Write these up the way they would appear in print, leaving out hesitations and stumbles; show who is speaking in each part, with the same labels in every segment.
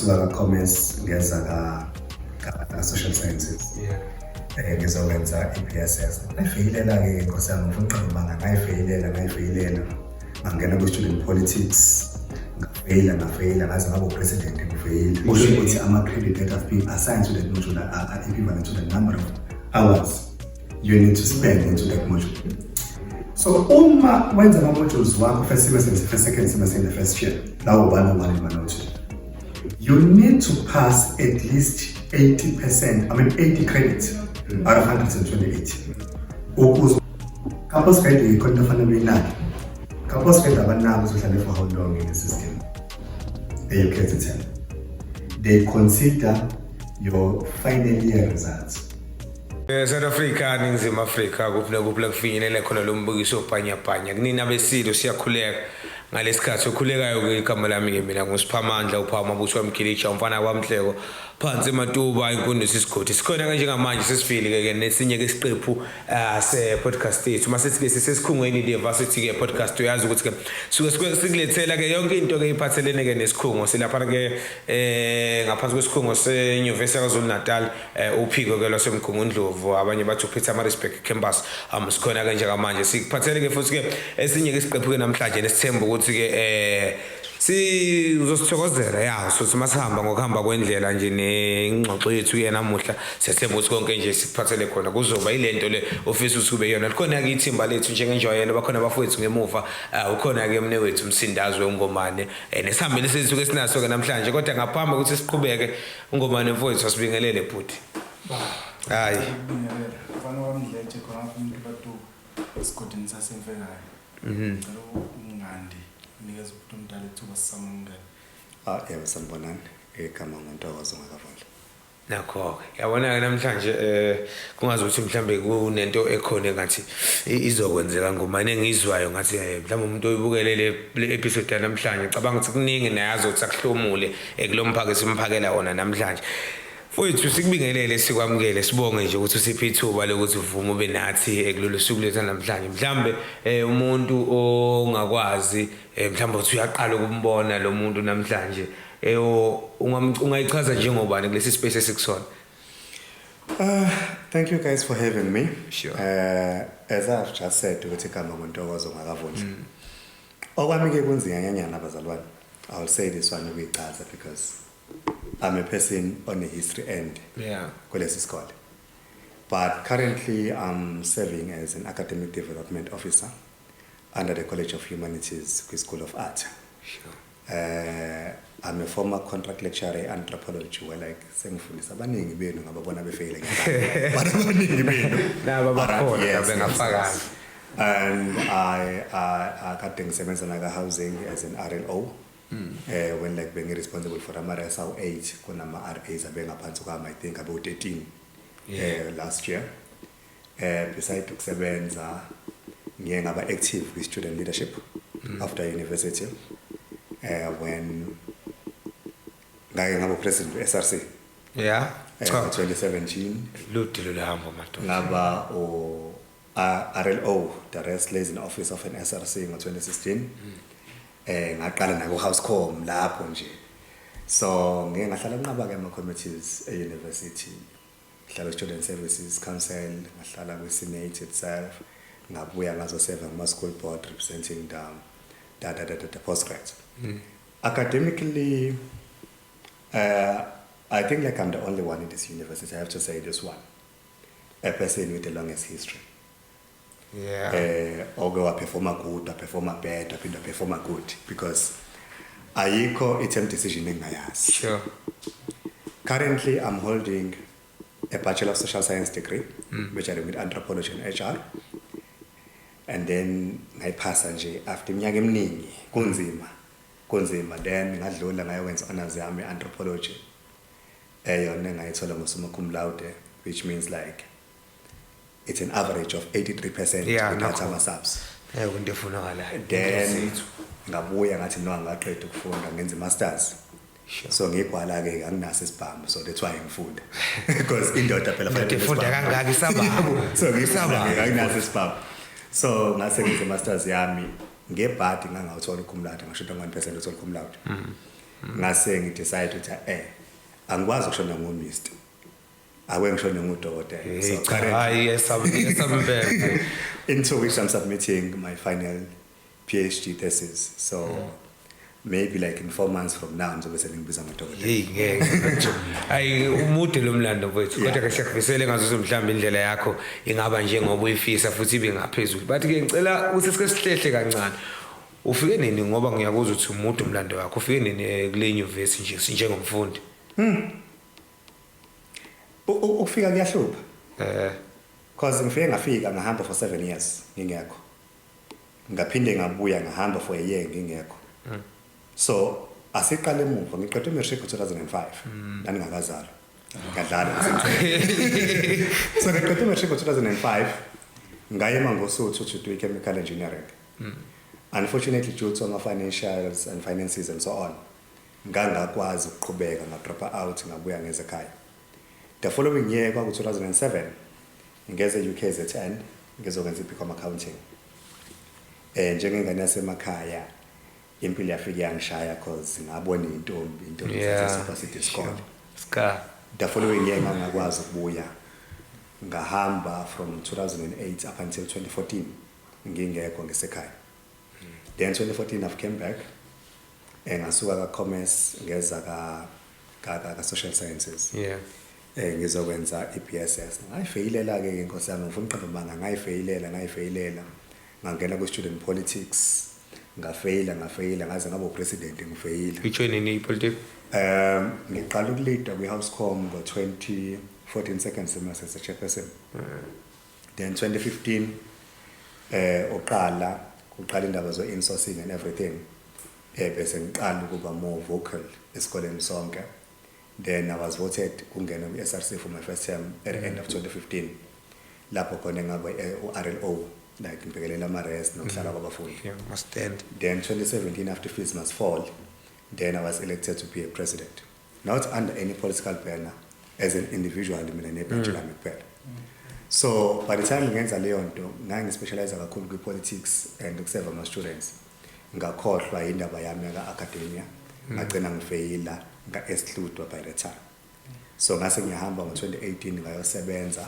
Speaker 1: Ngisuka ka-commerce, ngeza ka-social sciences. Ngizokwenza i-BSS. Ngayifeyilela-ke, nkosi yami, ngifuna uqamba, ngayifelela, ngayifelela. Ngangena kwi-student politics, ngafeyila, ngafeyila, ngaze ngaba u-president, ngifeyila. Kusho ukuthi ama-credit that have been assigned to that module are equivalent to the number of hours you need to spend into that module. So uma wenza ama-modules wakho first semester, first, second semester in the first year, lawo 101 and 102, you need to pass at least 80%, I mean 80 credits out of 128 ukuze ka-postgrad. Ikhona into ofanele uyinake ka-postgrad. Abanaki uzohlale for how long in the system e-UKZN. They consider your final year results.
Speaker 2: South Africa, Ningizimu Afrika, kuphi nakuphi la kufinyelela khona lo mbukiso obhanyabhanya kunina besilo, siyakhuleka ngalesikhathi okhulekayo ke. Igama lami ke mina nguSiphamandla uphama mabutho wamkhilitsha, umfana kwamhleko phansi eMatuba, inkundiso isigodi. Sikhona ke njengamanje, sesifile ke nesinye ke isiqephu se podcast yethu. Masithi ke sisesikhungweni le varsity ke podcast. Uyazi ukuthi ke suke sikulethela ke yonke into ke iphathelene ke nesikhungo. Silapha ke ngaphansi kwesikhungo seNyuvesi yaKwaZulu Natal, uphiko ke lwaseMgungundlovu, abanye bathi uPietermaritzburg campus. Sikhona ke njengamanje, sikuphathele ke futhi ke esinye ke isiqephu ke namhlanje, nesithemba ukuthi ke sizosithokozela ya. So masihamba ngokuhamba kwendlela nje nengxoxo yethu ke namuhla, siyathemba ukuthi konke nje sikuphathele khona kuzoba yilento le ofisa ukuthi kube yona. Likhona ke ithimba lethu njengenjwayelo, bakhona abafowethu ngemuva. Ukhona ke mne wethu uMsindazwe uNgomane, nesihambeli sethu ke sinaso ke namhlanje. Kodwa ngaphambi kokuthi siqhubeke, uNgomane mfowethu, asibingelele bhuti. Hayi.
Speaker 3: Ukubingelela mfana wamdletshe khona lapha umuntu batuka esigodini sasemfekayo. Ngicela ungandi nikeza umuntu omdala ithuba sisamukela.
Speaker 1: Ah, yebo, sanibonani. Igama nguNtokozo ngakavundla.
Speaker 2: Nakho-ke yabona-ke namhlanje kungazi ukuthi mhlambe kunento ekhona engathi izokwenzeka ngomane engiyizwayo ngathi mhlawumbe umuntu oyibukele le episode yanamhlanje, cabanga ukuthi kuningi naye azothi akuhlomule kulo mphako esimphakela wona namhlanje. Mfowethu, sikubingelele, sikwamukele, sibonge nje ukuthi usiphe ithuba lokuthi uvume ube nathi kulolu suku lethu namhlanje. Mhlambe umuntu ongakwazi, mhlawumbe uthi uyaqala ukumbona lo muntu namhlanje, ungayichaza njengobani kulesi space esikusona?
Speaker 1: Thank you guys for having me.
Speaker 2: Sure.
Speaker 1: As I've just said ukuthi igama nguNtokozo ngakavundla. Okwami ke kunzinyanyana, abazalwane. I will say this one ukuyichaza because I'm a person on a history end kulesi sikole. But currently I'm serving as an academic development officer under the College of Humanities kwi School of Art. I'm a former contract lecturer in anthropology where like sengifundisa abaningi benu, ngababona befeyile ngenkani. But abaningi benu.
Speaker 2: Naba bakhona.
Speaker 1: Yes,
Speaker 2: bengafakazi.
Speaker 1: yes. And I kade ngisebenza naka housing as an RLO. When like being responsible for ama RS 8, kunama RAs abengaphansi kwami, I think about 13 last year. Beside ukusebenza, ngiye ngaba active with student leadership after university. When ngake ngaba president we-SRC
Speaker 2: Cha.
Speaker 1: 2017.
Speaker 2: Lude lolu hambo, madoda.
Speaker 1: Ngaba o RLO, the Res Liaison Office of an SRC ngo-2016. Ngaqala nako Housecom lapho nje. So ngike ngahlala nqaba ke ama committees e university. Ngihlala Student Services Council, ngahlala kwi Senate itself, ngabuya ngazoserve kuma school board representing the postgrads. Academically, I think like I'm the only one in this university, I have to say this one, a person with the longest history. Oke waperforma good, waperforma bad, waphinda performa good, because ayikho i-term decision engingayazi. Currently I'm holding a Bachelor of Social Science degree, majoring with anthropology and HR. And then ngayiphasa nje after iminyaka eminingi, kunzima. Kunzima. Then ngadlula ngayokwenza honors yami anthropology. Yona ngayithola ngo-summa cum laude, which means like it's an average of 83% without
Speaker 2: Nakho.
Speaker 1: ama-subs.
Speaker 2: Yebo, into efunakalayo.
Speaker 1: Then ngabuya ngathi no, angaqeda ukufunda, ngenza i-masters. So ngigwala ke, anginaso isibhamu, so that's why ngifunda, because indoda phela
Speaker 2: Indoda
Speaker 1: fanele
Speaker 2: ifunda
Speaker 1: isibhamu.
Speaker 2: kangaka isababa.
Speaker 1: So ngifunda
Speaker 2: Isababa.
Speaker 1: ke, anginaso isibhamu, so ngase ngenza i-masters yami. Ngebhadi ngangawuthola cum laude, ngashoda ngo-1% uthola cum laude. Ngase ngidecide ukuthi angikwazi ukushona ngo-Mr, ake ngishone ngudokotela.
Speaker 2: So currently, hayi, yesaba impela.
Speaker 1: In 2 weeks I'm submitting my final PhD thesis, so maybe like in 4 months from now ngizobe sengibiza ngodokotela.
Speaker 2: Hey, ngeke mfethu, hayi, umude lo mlando mfethu, kodwa ke siyakufisela ngazuthi mhlawumbe indlela yakho ingaba njengoba uyifisa futhi ibe ngaphezulu, but ke ngicela ukuthi sike sihlehle kancane. Ufike nini, ngoba ngiyakuzwa ukuthi umude umlando wakho, ufike nini kule nyuvesi nje njengomfundi?
Speaker 1: Ukufika kuyahlupha cause ngifike ngafika ngahamba for 7 years ngingekho, ngaphinde ngabuya ngahamba for a year ngingekho. So asiqale emuva. Ngiqede umatric ngo-2005, ngangingakazalwa, ngadlala. So ngiqede umatric ngo-2005, ngaye eMangosuthu to do chemical engineering. Unfortunately, due to ama-financials and finances and so on, ngangakwazi ukuqhubeka, ngadropa out, ngabuya ngeze ekhaya. The following year, kwaku-2007, ngeze UKZN ngizokwenza i-BCom accounting. Njengengane yasemakhaya, impilo yafika yangishaya cause ngabona intombi, intombi zathi isikole.
Speaker 2: Ska.
Speaker 1: The following year ngangakwazi ukubuya, ngahamba from 2008 up until 2014 ngingekho ngisekhaya. Then 2014 I've came back, ngasuka ka commerce ngeza ka social sciences ngizokwenza iBSS. Ngayifayilela ke, inkosi yami, ngifuna uqamba manga, ngayifayilela, ngayifayilela. Ngangena ku student politics, ngafeyila, ngafeyila, ngaze ngaba upresident ngifeyila.
Speaker 2: Ujoyine nini ipolitiki?
Speaker 1: Ngiqala ukuleada kwi-Housecom ngo-2014, second semester, as a chairperson. Then 2015 uqala kuqala indaba zo-insourcing and everything, bese ngiqala ukuba more vocal esikoleni sonke. Then I was voted kungena kwi-SRC for my first term at the end of 2015, lapho khona ngabe u-RLO, like ngibhekelela ama-res nokuhlala kwabafundi.
Speaker 2: Yeah, must stand.
Speaker 1: Then 2017, after Fees Must Fall, then I was elected to be a president, not under any political banner, as an individual, mina nebhentshi lami kuphela. So by the time ngenza leyo nto, ngangispecialize kakhulu kwi-politics and ukuseva ama-students, ngakhohlwa indaba yami yaka-academia, ngagcina ngifeyila, nga-excludwa by the time. So ngase ngiyahamba ngo-2018 ngayosebenza.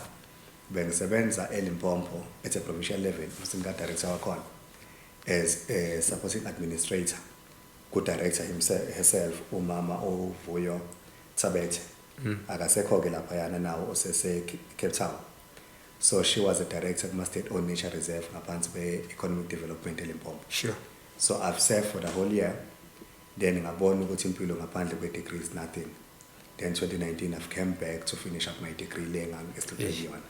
Speaker 1: Bengisebenza eLimpopo at a provincial level, ka-director wakhona, as a supporting administrator ku-director himself, herself, umama oVuyo Thabethe. Akasekho-ke laphayana nawo, osese Cape Town. So she was a director kuma-state owned nature reserve ngaphansi kwe-economic development eLimpopo. So I've served for the whole year, then ngabona ukuthi impilo ngaphandle kwe-degree is nothing. Then 2019 I've came back to finish up my degree le ngangi-excluded yona.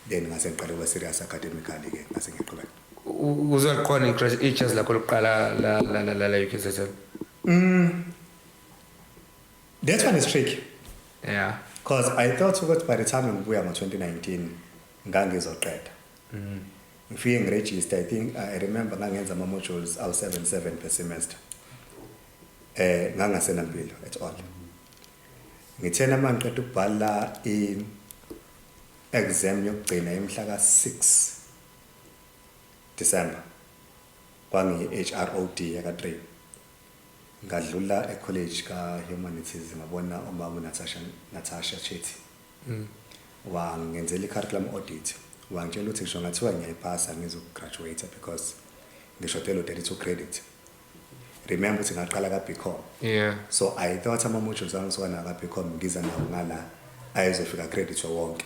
Speaker 1: Then ngase ngiqale ukuba serious academically-ke, ngase ngiqhubeka.
Speaker 2: Uzolikhona ijazi lakho lokuqala la UKZN?
Speaker 1: That one is tricky because I thought ukuthi by the time ngibuya ngo-2019 ngangizoqeda. Ngifike ngiregister, I think I remember ngangenza ama-modules awu-7 7 per semester. Ngangasenampilo at all. Ngithena uma ngiqeda ukubhala i-exam yokugcina imhla ka-6 December, kwangiyi-HROD yaka-3, ngadlula ecollege ka-humanities, ngabona umama uNatasha, Natasha Chetty, wangenzela i-curriculum audit, wangitshela ukuthi ngisho ngathiwa ngiyayiphasa ngizograduate because ngishotelwe 32 credit. Remember ukuthi ngaqala ka-BCom. So I thought ama-modules angisuka nawo ka-BCom ngiza nawo ngala ayezofika credit wonke,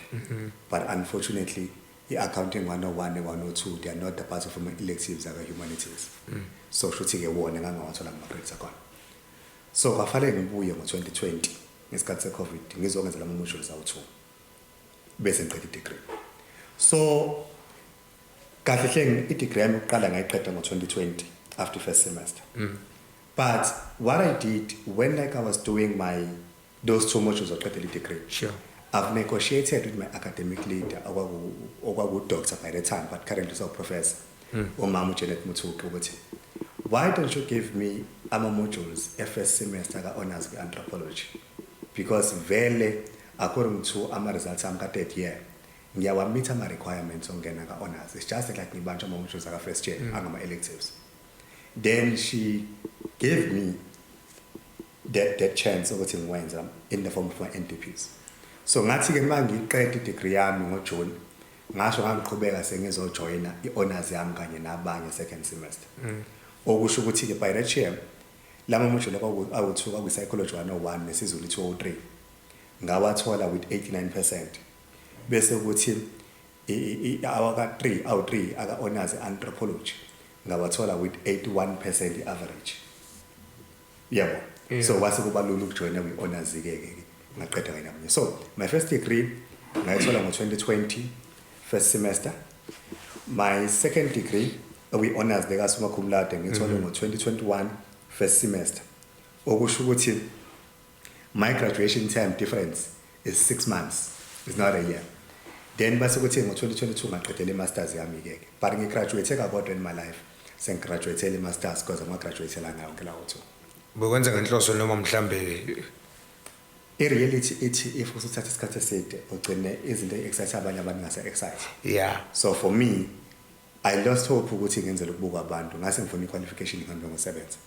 Speaker 1: but unfortunately i-accounting 101 ne-102, they are not the part of ama-electives aka-humanities. So shuthi-ke wona ngangawathola ngama-credits akhona. So kwafanele ngibuye ngo-2020 ngesikhathi se-COVID ngizokwenza lama-modules awu-2 bese ngiqeda i-degree. So kahle hle i-degree yami yokuqala ngayiqeda ngo-2020 after first semester. But what I did when, like, I was doing my those two modules oqedela i-degree, I've negotiated with my academic leader, okwaku-doctor by the time, but currently so professor, umama uJanet Muthuki, ukuthi why don't you give me ama-modules e-first semester ka-honors kwi-anthropology, because vele according to ama-results ami ka-third year ngiyawa-meet ama-requirements okungena ka-honors. It's just like ngibanjwa ama-modules aka-first year angama-electives. Then she gave me that chance ukuthi ngiwenza in the form of my NDPs. So ngathi-ke uma ngiqeda i-degree yami ngoJune, ngasho ngangiqhubeka sengizojoyina i-honors yami kanye nabanye second semester. Okusho ukuthi-ke by that year lama module awu-2 kwakuyi-psychology 101 nesiZulu 203, ngawathola with 89%, bese kuthi awaka-3 awu-3 aka-honors anthropology ngawathola with 81% i-average, yabo. So kwase kuba lula ukujoyina kwi-honors-ke ke, ngaqeda kanye nabanye. So my first degree ngayithola ngo-2020 first semester. My second degree okwi-honors leka-summa cum laude ngithole ngo-2021 first semester, okusho ukuthi my graduation time difference is 6 months, it's not a year. Then base kuthi ngo-2022 ngaqedela i-masters yami-ke ke, but ngigraduate kakodwa in my life, sengigraduatele i-masters because angigraduatela ngayo yonke lawo two.
Speaker 2: Bokwenza ngenhloso noma mhlambe?
Speaker 1: I-reality ithi if usuthatha isikhathi eside, ugcine izinto e-excite abanye abantu ngase-excite. So for me, I lost hope ukuthi ngenzele ukubuka abantu, ngase ngifuna i-qualification, ngihambe ngosebenza,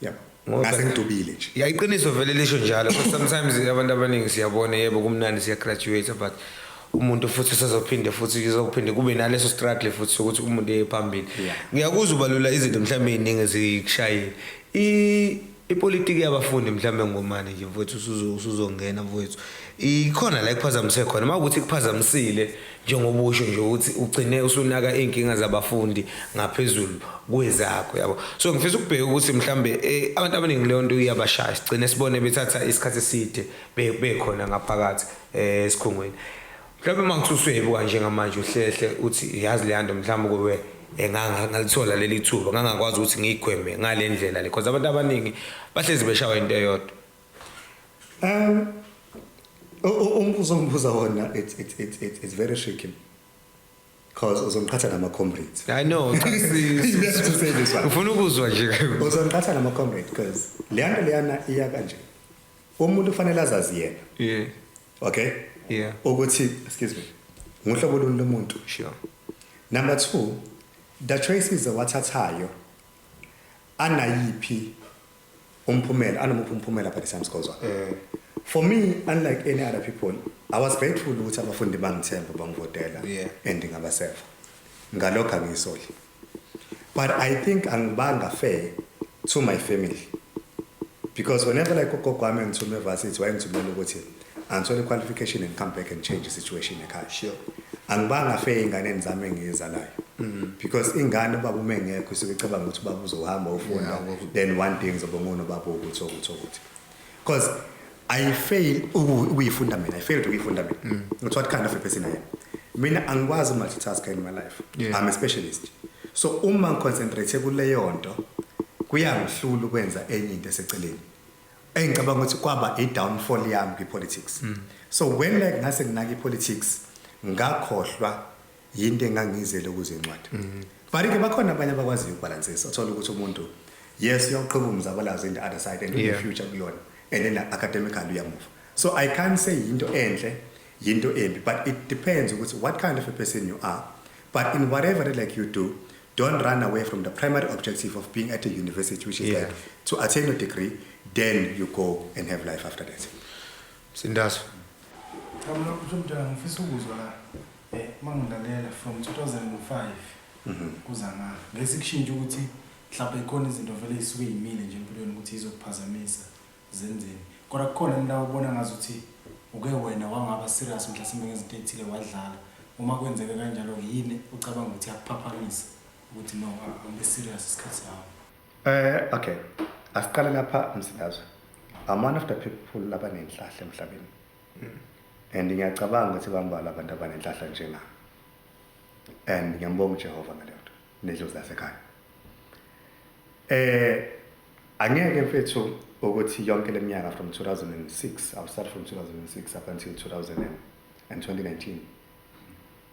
Speaker 1: yabo. Ngase ngidubile nje.
Speaker 2: Ya, iqiniso vele lisho njalo, because sometimes abantu abaningi siyabona, yebo, kumnandi, siya-graduate, but umuntu futhi usazophinde futhi kuzophinde kube naleso struggle futhi sokuthi umuntu eye phambili. Ngiyakuzwa ubalula izinto mhlawumbe ey'ningi ezikushayile. Ipolitiki yabafundi mhlawumbe ngomane nje, mfowethu, usuzongena, mfowethu, ikhona la ikuphazamise khona? Uma kuwukuthi ikuphazamisile, njengoba usho nje ukuthi ugcine usunaka iy'nkinga zabafundi ngaphezulu kwezakho, yabo. So ngifisa ukubheka ukuthi mhlambe abantu abaningi leyo nto iyabashaya, sigcine sibone bethatha isikhathi eside bekhona ngaphakathi esikhungweni. Mhlawumbe uma ngithi usuyibuka njengamanje, uhlehle uthi yazi leya nto mhlawumbe kube ngalithola leli thuba, ngangakwazi ukuthi ngiyigweme ngale ndlela le, because abantu abaningi bahlezi beshawa into eyodwa.
Speaker 1: Umbuzo ongibuza wona, it's very tricky because uzongiqhatha nama-comrades.
Speaker 2: I know, cha.
Speaker 1: You have to say this one.
Speaker 2: Ngifuna ukuzwa nje.
Speaker 1: Uzongiqhatha nama-comrade because leya nto leyana iya kanje, umuntu kufanele azazi yena, okay, ukuthi, excuse me, nguhlobo luni lomuntu. Number two, the choices awathathayo anayiphi umphumela, anomuphi umphumela by the time goes on. For me, unlike any other people, I was grateful ukuthi abafundi bangithemba, bangivotela and ngabaseva. Ngalokho angiyisoli, but I think angibanga fair to my family because whenever like ugogo wami engithume evarsity, wayengithumela ukuthi angithole qualification and come back and change the situation ekhaya. Angibanga fair ey'nganeni zami engiyizalayo because ingane ubaba uma engekho isuke icabanga ukuthi ubaba uzohamba ufunda, then one day ngizobe ngunobaba ukuthi ukuthi ukuthi, because I fail ukuyifunda mina, I failed ukuyifunda mina ukuthi what kind of a person I am. Mina angikwazi multitask in my life. I'm a specialist, so uma ngiconcentrate kuleyo nto, kuyangihlula ukwenza enye into eseceleni, engicabanga ukuthi kwaba i-downfall yami kwi-politics. So when like ngase nginaka i-politics, ngakhohlwa yinto engangiyizele ukuze incwadi. But-ke bakhona abanye abakwaziyo ukubalansisa, uthola ukuthi umuntu, yes, uyawuqhuba umzabalazo in the other side and in the future kuyona, and then academically uyamuva. So I can't say yinto enhle, yinto embi, but it depends ukuthi what kind of a person you are. But in whatever that like you do, don't run away from the primary objective of being at a university, which is like to attain a degree, then you go and have life after that.
Speaker 2: Sindaso.
Speaker 3: Cha, mina mntu ngifisa ukuzwa la, mangilalela from 2005 kuza nga ngeke kushintshe ukuthi mhlawumbe ikhona izinto vele ey'suke y'mile nje empilweni ukuthi izokuphazamisa zenzeni, kodwa kukhona la ubona ngazuthi uke wena wangaba serious mhlasimbe ngezinto ey'thile, wadlala. Uma kwenzeke kanjalo, yini ucabanga ukuthi yakuphaphamisa ukuthi no, angibe serious isikhathi sami?
Speaker 1: Okay. Asiqale lapha, Msindazwe. I'm one of the people labanenhlahla emhlabeni. And ngiyacabanga ukuthi bambalwa abantu abanenhlahla njengami. And ngiyambonga uJehova ngaleyo nto nedlozi lasekhaya. Angeke mfethu ukuthi yonke leminyaka from 2006, I'll start from 2006 up until 2000 and 2019,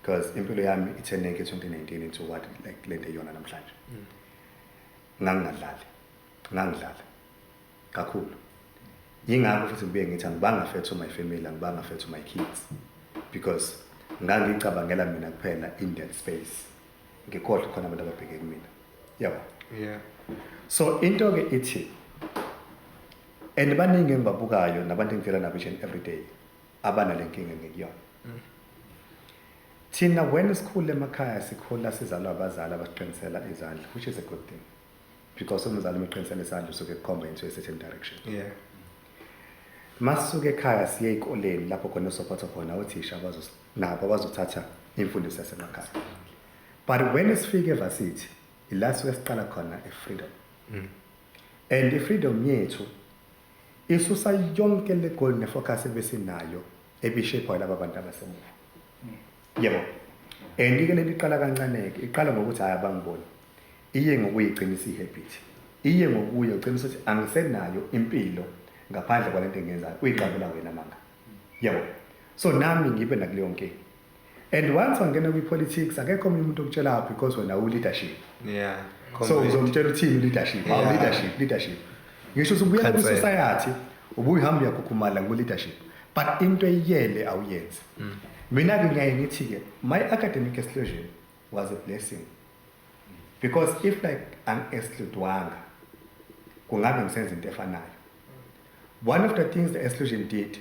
Speaker 1: because impilo yami itheneke 2019 into what like lento eyona namhlanje. Ngangingadlali, ngangidlala kakhulu. Yingakho futhi ngibuye ngithi angibanga fair to my family, angibanga fair to my kids, because ngangicabangela mina kuphela in that space, ngikhohlwe khona abantu ababheke kumina, yabo. So into ke ithi And baningi engibabukayo nabantu engidila nabo each and every day abanale nkinga engikuyona. Thina when sikhula emakhaya, sikhula sizalwa abazali abasiqinisela izandla, which is a good thing, because umzali uma eqinisela isandla usuke ekukhomba into a certain direction. Masisuke ekhaya siye ey'koleni lapho khona usupporta khona othisha nabo abazothatha imfundiso yasemakhaya, but when sifike evarsity ila suke siqala khona i-freedom, and i-freedom yethu isusa yonke le goal nefocus ebesinayo ebishape laba bantu abasemuva, yebo. And ke lento iqala kancane-ke, iqala ngokuthi hhayi, abangiboni, iye ngokuyigcinisa i-habit, iye ngokuye ugcina ukuthi angisenayo impilo ngaphandle kwalento engiyenzayo, uyiqambela wena manga, yebo. So nami ngibe nakuleyo nkinga, and once wangena kwi-politics akekho omunye umuntu okutshelayo because wena uwu-leadership. So uzomtshela uthini leadership? Hawu, leadership, leadership, ngisho usubuyela
Speaker 2: Khansela.
Speaker 1: kwi-society, ubuyihamba uyakhukhumala ku-leadership, but into eyiyele awuyenzi. Mina-ke ngiyaye ngithi-ke my academic exclusion was a blessing, because if like angi-excludwanga kungabe ngisenza into efanayo. One of the things the exclusion did,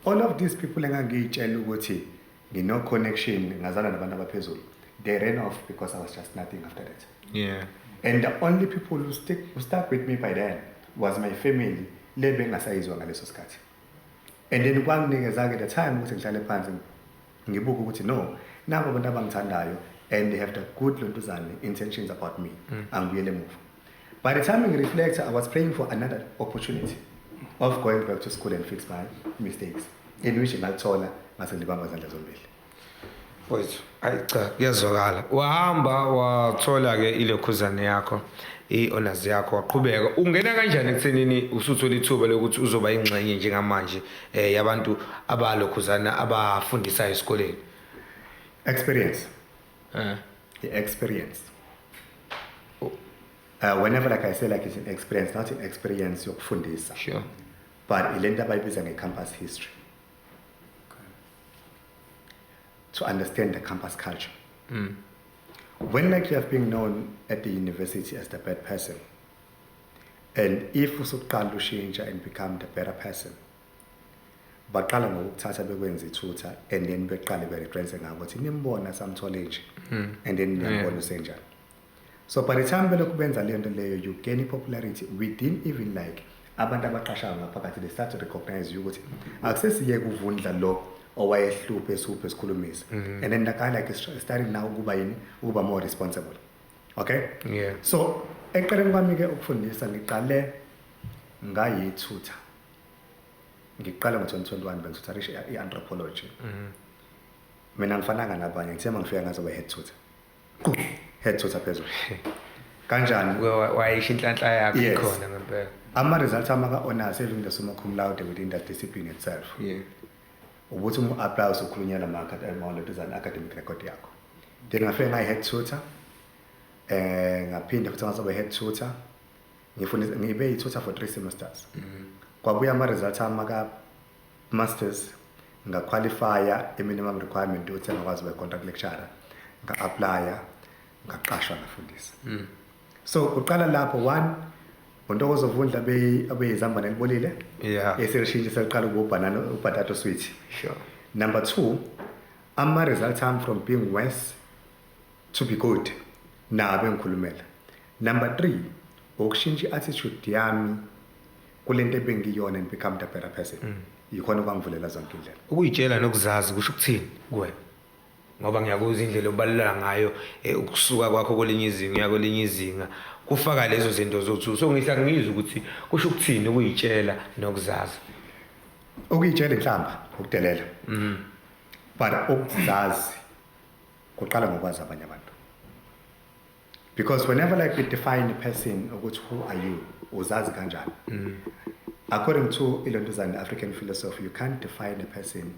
Speaker 1: all of these people engangiyitshela ukuthi ngino-connection, ngazana nabantu abaphezulu, they ran off because I was just nothing after that. And the only people who stuck with me by then was my family le bengasayizwa ngaleso sikhathi. And then kwanginikeza-ke the time ukuthi ngihlale phansi ngibuke ukuthi no, nabo abantu abangithandayo and they have the good lontuzane intentions about me, angibuyele emuva. By the time ngireflect, I was praying for another opportunity of going back to school and fix my mistakes, in which ngalithola, ngase ngibamba izandla zombili.
Speaker 2: Wethu, ayi cha, kuyazwakala. Wahamba wathola ke ilokhuzane yakho, i-honors yakho, waqhubeka. Ungena kanjani ekuthenini usuthola ithuba lokuthi uzoba ingxenye njengamanje yabantu abalokhuzana abafundisayo esikoleni?
Speaker 1: Experience. The experience. Whenever like I say like it's an experience, not an experience yokufundisa. But ilento abayibiza nge-campus history. To understand the campus culture. When like you have been known at the university as the bad person, and if usuqala ushintsha and become the better person, baqala ngokukuthatha bekwenza ithutha and then beqale bereference ngako ukuthi nimbona samthole nje, and then niyambona usenjani. So by the time belokhu benza leyo nto leyo, you gain popularity within even like abantu abaqashayo ngaphakathi. They start to recognize you ukuthi akusesiyeke uvundla lo owayehluphe esuphe esikhulumisa, and then the guy like is starting now ukuba yini, ukuba more responsible, okay?
Speaker 2: Yeah.
Speaker 1: So ekuqaleni kwami ke ukufundisa ngiqale ngayithutha, ngiqala ngo-2021 bengithutharisha i-anthropology. Mina ngifananga nabanye, ngithe uma ngifika ngazoba head tutor, head tutor phezulu kanjani.
Speaker 2: Wayisho inhlanhla yakho
Speaker 1: Yes.
Speaker 2: ikhona ngempela.
Speaker 1: Ama-results ami aka-honors having the summa cum laude within that discipline itself, ukuthi uma u-apply usukhulunyelwa ama-academic academic record yakho. Then ngafike ngayi-head tutor, ngaphinde futhi ngazoba head tutor, ngifundisa, ngibe yi-tutor for 3 semesters. Kwabuya ama-results ami aka-masters, ngaqualifya i-minimum requirement ukuthi engakwazi ukuba i-contract lecturer, nga-applya, ngaqashwa, ngafundisa. So uqala lapho one uNtokozo Vundla abeyizambane elibolile eselishintshe seliqala ukuba ubhanana, ubhatata sweet. Number two, ama-results ami from being worse to be good nabo engikhulumela. Number three, ukushintsha i-attitude yami kulento ebengiyona and become the better person, yikhona okwangivulela zonke indlela.
Speaker 2: Ukuyitshela nokuzazi kusho ukuthini kuwena? Ngoba ngiyakuzwa indlela obalula ngayo ukusuka kwakho kwelinye izinga uya kwelinye izinga kufaka lezo zinto zokuthi so ngihla ngizwe ukuthi kusho ukuthini ukuyitshela nokuzazi.
Speaker 1: Ukuyitshela inhlamba, ukudelela, but ukuzazi kuqala ngokwazi abanye abantu, because whenever like we define a person ukuthi who are you, uzazi kanjani, according to ilontuzane African philosophy, you can't define a person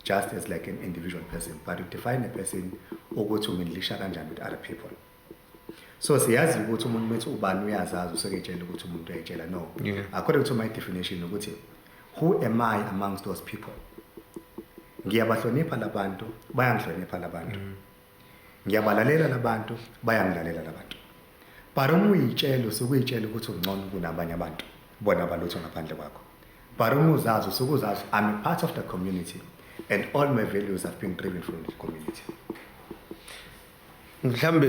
Speaker 1: just as like an individual person, but you define a person ukuthi umindlisha kanjani with other people. So siyazi ukuthi umuntu methi ubani uyazazi, usuke etshela ukuthi umuntu uyayitshela, no. According to my definition ukuthi who am I amongst those people? Ngiyabahlonipha labantu, bayangihlonipha labantu, ngiyabalalela labantu, bayangilalela labantu. But uma uyitshela, usuke uyitshela ukuthi ungcono kunabanye abantu. Bona balutho ngaphandle kwakho. But uma uzazi, usuke uzazi, I'm a part of the community and all my values have been driven from the community.
Speaker 2: Mhlambe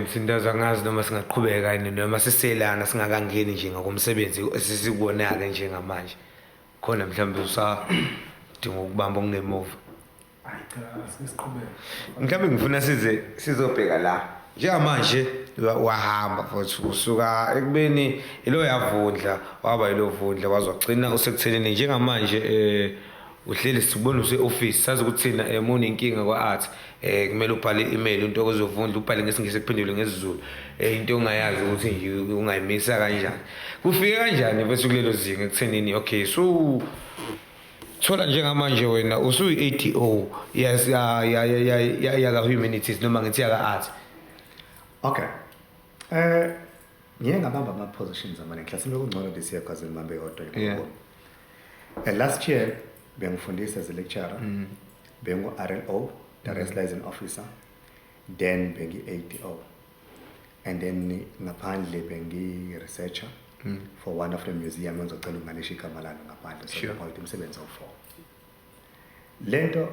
Speaker 2: Msindazi, angazi noma singaqhubeka yini noma siselana singakangeni nje ngokomsebenzi esisikubonayo njengamanje. Khona mhlambe usadinga ukubamba okungemuva.
Speaker 3: Hayi cha, asike siqhubeke.
Speaker 2: Mhlambe ngifuna size sizobheka la. Njengamanje wahamba futhi usuka ekubeni ilo yavundla, waba ilo vundla, wazogcina usekuthenini njengamanje uhleli sibona use-office. Sazi ukuthi thina uma unenkinga kwa-art kumele ubhale i-email, into ozovundla ubhale ngesiNgisi kuphendulwe ngesiZulu, into ongayazi ukuthi nje ungayimisa kanjani, kufike kanjani bese kulelo zinga ekuthenini okay, so thola njengamanje wena usuyi-ADO yes ya ya ya ya yaka humanities noma ngithi yaka art.
Speaker 1: Okay, ngiye ngabamba ama-positions amaningi, mhlasimbe kungcono this year because ngibambe yodwa. Last year bengifundisa as a lecturer, bengu-RLO, Direct Liaison Officer, then bengi-ADO, and then ngaphandle bengi-researcher for one of the museum engizocela ukungalisho igama lalo ngaphandle. So about imisebenzi owu-four. Lento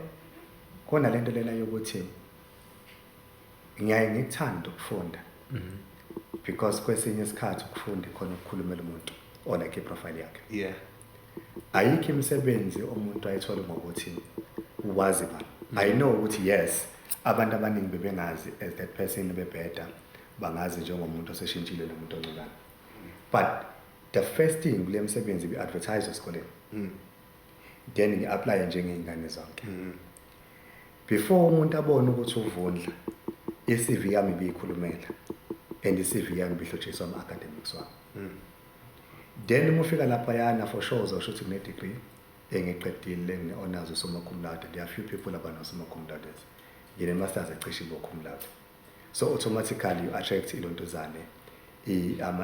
Speaker 1: khona, lento lena yokuthi ngiyaye ngikuthanda ukufunda, because kwesinye isikhathi ukufunda khona ukukhulumela umuntu or like i-profile yakhe. Ayikho imisebenzi umuntu ayithole ngokuthi wazi bani. I know ukuthi yes, abantu abaningi bebengazi as that person, bebheda bangazi njengomuntu oseshintshile nomuntu oncikana, but the first thing kule misebenzi bi-advertise esikoleni, then ngi-applye njengey'ngane zonke. Before umuntu abone ukuthi uvundla, i-CV yami ibiyikhulumela and i-CV yami ibihlotshiswa ama-academics wami. Then uma ufika laphayana, for sure uzosho ukuthi ngine-degree engiqedile, ngine-honors summa cum laude. There are few people abano-summa cum laude. Ngine-masters ecishe ibo cum laude, so automatically you attract ilontuzane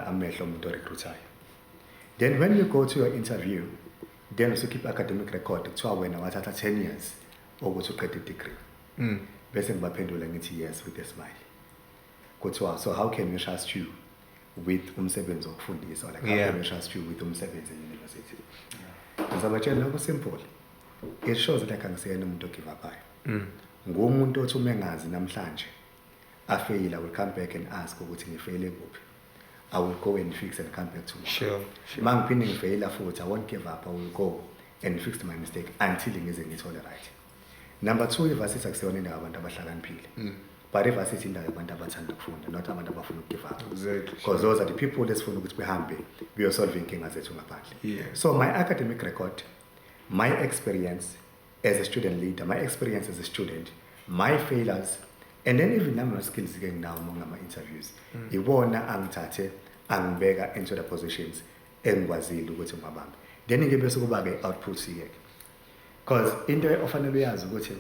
Speaker 1: amehlo omuntu orecruitayo. Then when you go to your interview, then usukhipha academic record, kuthiwa wena wathatha 10 years ukuthi uqede i-degree. Bese ngibaphendula ngithi yes, with a smile. Kuthiwa so how can we trust you with umsebenzi wokufundisa, like how can we trust you with umsebenzi e-university? Ngizabatshela lokho simple, it shows like angisiyena umuntu ogive upayo. Ngumuntu othi uma engazi namhlanje afeyila, will come back and ask ukuthi ngifeyile kuphi. I will go and fix and come back tomorrow. Ma ngiphinde ngifeyila futhi, I won't give up. I will go and fix my mistake until ngize ngithole right. Number two, i-varsity akusiyona indawo abantu abahlakaniphile, but i-varsity indawo yabantu abathanda ukufunda, not abantu abafuna ukugive up, because those are the people esifuna ukuthi behambe beyosolve iy'nkinga zethu ngaphandle. So my academic record, my experience as a student leader, my experience as a student, my failures, and then even nama-skills-ke nginawo uma ngama-interviews, iwona angithathe angibeka into the positions engikwazile ukuthi ngiwabambe. Then-ke bese kuba-ke i-output-ke, because into ofanele uyazi ukuthi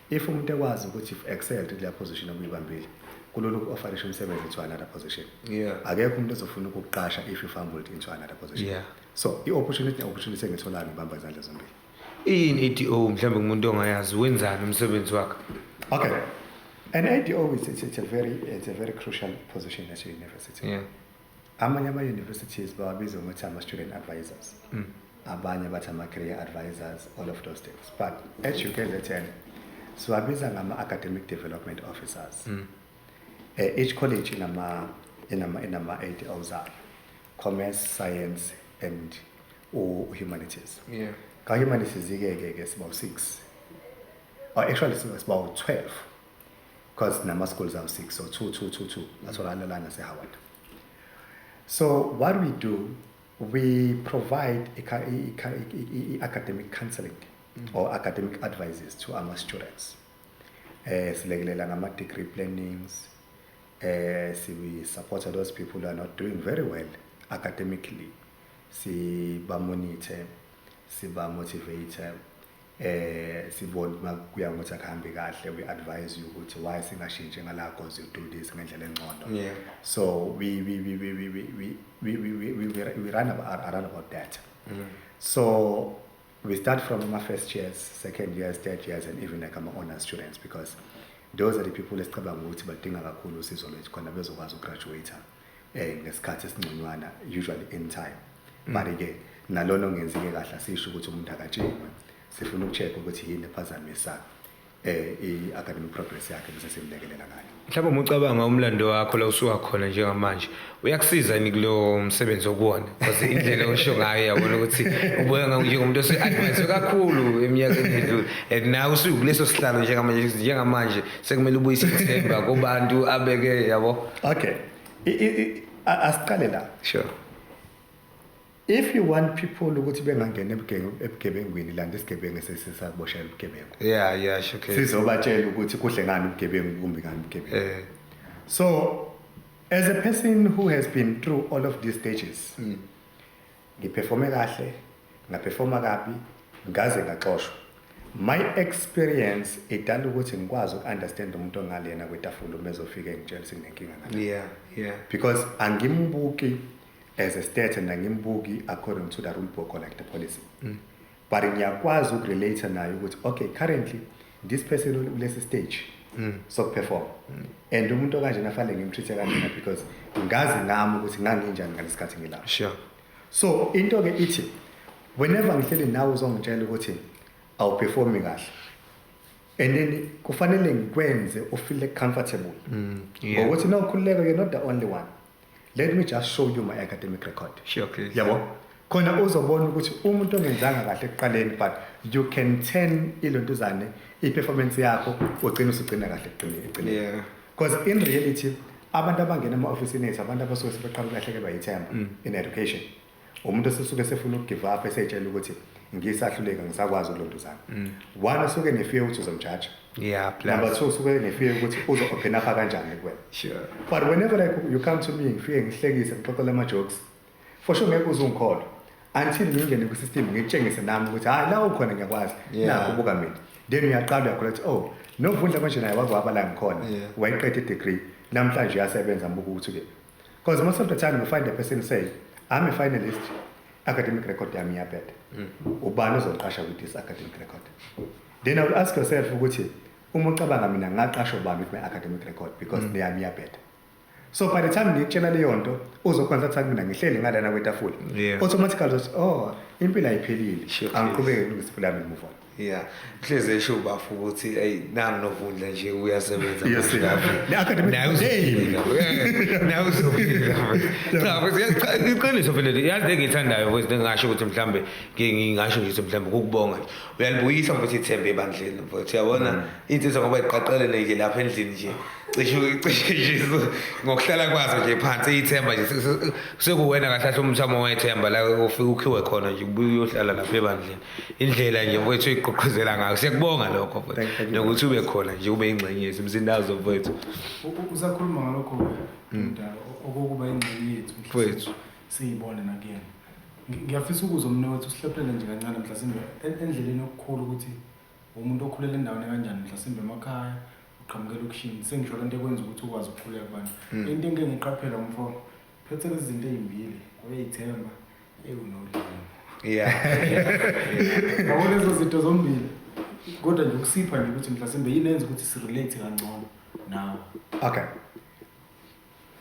Speaker 1: if umuntu ekwazi ukuthi if excelled kuleya position obuyibambile, kulula uku-offerisha umsebenzi to another position. Akekho umuntu ozofuna ukukuqasha if you fumbled into another position. So i-opportunity engitholayo ngibamba izandla zombili.
Speaker 2: Iyini ADO, mhlawumbe kumuntu ongayazi, wenzani umsebenzi wakhe?
Speaker 1: Okay, an ADO is it's a very crucial position at your university. Amanye ama-universities bawabiza ngokuthi ama-student advisors, abanye bathi ama-career advisors, all of those things, but at UKZN siwabiza ngama-academic development officers. Each college inama ADOs ayo, commerce, science and humanities. Ka-humanities ke ke ke siba u-6, or actually siba u-12, because nama-schools awu-6, so 2 2 2 2 atholakala la nase-Howard. So what we do, we provide academic counseling or academic advices to our students. Silekelela ngama-degree plannings, we support those people who are not doing very well academically, siba-monitor, siba-motivate, sibone uma kuya ngokuthi akuhambi kahle, we advise you ukuthi why singashintshi ngala, cause you do this ngendlela engcono. So we run around about that. So we start from our first years, second years, third years, and even like our honor students, because those are the people esicabanga ukuthi badinga kakhulu usizo lwethu khona bezokwazi ukugraduate ngesikhathi esingconywana, usually in time. But ke nalona ongenzike kahle asisho ukuthi umuntu akatshiwe, sifuna uku-check ukuthi yini ephazamisa i-academic progress yakhe bese simlekelela ngayo.
Speaker 2: Mhlawumbe uma ucabanga umlando wakho la usuka khona njengamanje, uyakusiza yini kulo msebenzi okuwona? Because indlela osho ngayo yabona ukuthi ubonga njengomuntu ose-advance kakhulu eminyakeni edlule, and nawe usukuleso sihlalo njengamanje sekumele ubuyise ithemba kubantu abeke, yabo.
Speaker 1: Okay, asiqale la.
Speaker 2: Sure.
Speaker 1: If you want people ukuthi bengangena ebugebengwini, landa isigebengu esesisakuboshela ubugebengu.
Speaker 2: Yeah, sure. Okay.
Speaker 1: Sizobatshela ukuthi kuhle ngani ubugebengu, kumbi ngani ubugebengu. So as a person who has been through all of these stages, ngiperforme kahle, ngaperforma kabi, ngaze ngaxoshwa. My experience idala ukuthi ngikwazi uku-understand umuntu ongalena kwetafula uma ezofika engitshela ukuthi nginenkinga ngale. Because angimbuki as a state and angimbuki according to the rule book or like the policy. But ngiyakwazi ukurelate naye ukuthi okay, currently this person kulesi stage sokuperform. And umuntu okanjena fanele ngimtreat kanjena because ngazi ngami ukuthi nganginjani ngalesikhathi ngilapha. So into ke ithi whenever ngihleli nawe uzongitshela ukuthi awuperformi kahle, and then kufanele ngikwenze ufeel comfortable. Ngokuthi no, khululeka, you're not the only one. Let me just show you my academic record.
Speaker 2: Sure, please.
Speaker 1: Yabo? Khona uzobona ukuthi umuntu ongenzanga kahle ekuqaleni, but you can turn ilontuzane i-performance yakho ugcine usugcina kahle ekugcineni. Because in reality abantu abangena ema-ofisini ethu abantu abasuke sebeqala ukulahlekelwa yithemba in education. Umuntu osesuke sefuna ukugive up eseyitshela ukuthi ngisahluleka ngisakwazi ukulontuzana. One, usuke nefear ukuthi uzomjaja.
Speaker 2: Plus.
Speaker 1: Number two, usuke nefear ukuthi uzo-open up kanjani kuwena. But whenever like you come to me ngifike ngihlekise ngixoxele ama-jokes, for sure ngeke uze ungikholwe until ngingene kwi-system ngikutshengise nami ukuthi hayi la ukhona ngiyakwazi. Nakho buka mina. Then uyaqala uyakholwa ukuthi oh noVundla manje naye waze waba la ngikhona. Wayiqeda i-degree namhlanje uyasebenza, mbuka ukuthi ke. Because most of the time you find a person say I'm a finalist, academic record yami iyabheda. Ubani ozoqasha with this academic record? Then I will ask yourself ukuthi uma ucabanga mina ngaqashwa ubani with my academic record because neyami iyabheda. So by the time ngikutshela leyo nto uzoconsulta mina ngihleli ngalana kwetafula. Automatically uzothi oh impilo ayiphelile. Angiqhubeke ngilungise impilo yami, move on.
Speaker 2: Yeah. Hleze esho bafu ukuthi hey nangu noVundla nje uyasebenza.
Speaker 1: Yes,
Speaker 2: manje.
Speaker 1: yeah. Le academic
Speaker 2: Naye uzophila.
Speaker 1: name.
Speaker 2: Naye uzophila. Cha, futhi iqiniso vele yazi engiyithandayo futhi ngingasho ukuthi mhlambe ngingasho nje ukuthi mhlambe ukubonga nje. Uyalibuyisa futhi ithemba ebandleni futhi uyabona insizwa ngoba iqaqele nje lapha endlini nje. Cishe cishe nje ngokuhlala kwazo nje phansi ithemba nje sekuwena kahle kahle umthamo wethemba la ufike ukhiwe khona nje ubuye uyohlala lapha ebandleni. Indlela nje mfowethu oyiqoqozela ngayo siyakubonga lokho mfowethu.
Speaker 1: Thank you.
Speaker 2: Nokuthi ube khona nje ube ingxenye yethu mzindazo mfowethu.
Speaker 3: Usakhuluma ngalokho mdala okokuba ingxenye yethu
Speaker 2: mfowethu
Speaker 3: siyibone nakuyena. Ngiyafisa ukuzwa mina wethu sihlephele nje kancane mhlasimbe endleleni yokukhula ukuthi umuntu okhulela endaweni kanjani mhlasimbe emakhaya uqhamukela ukushini sengisho lento ekwenza ukuthi ukwazi ukukhuleka kubantu. Into engeke ngiqaphela umfo phethe lezi zinto ezimbili uyayithemba ewunolimi. Yabo lezo zinto zombili kodwa nje ukusipha nje ukuthi mhlasimbe yini enza ukuthi sirelate kangcono nawe.
Speaker 1: Okay.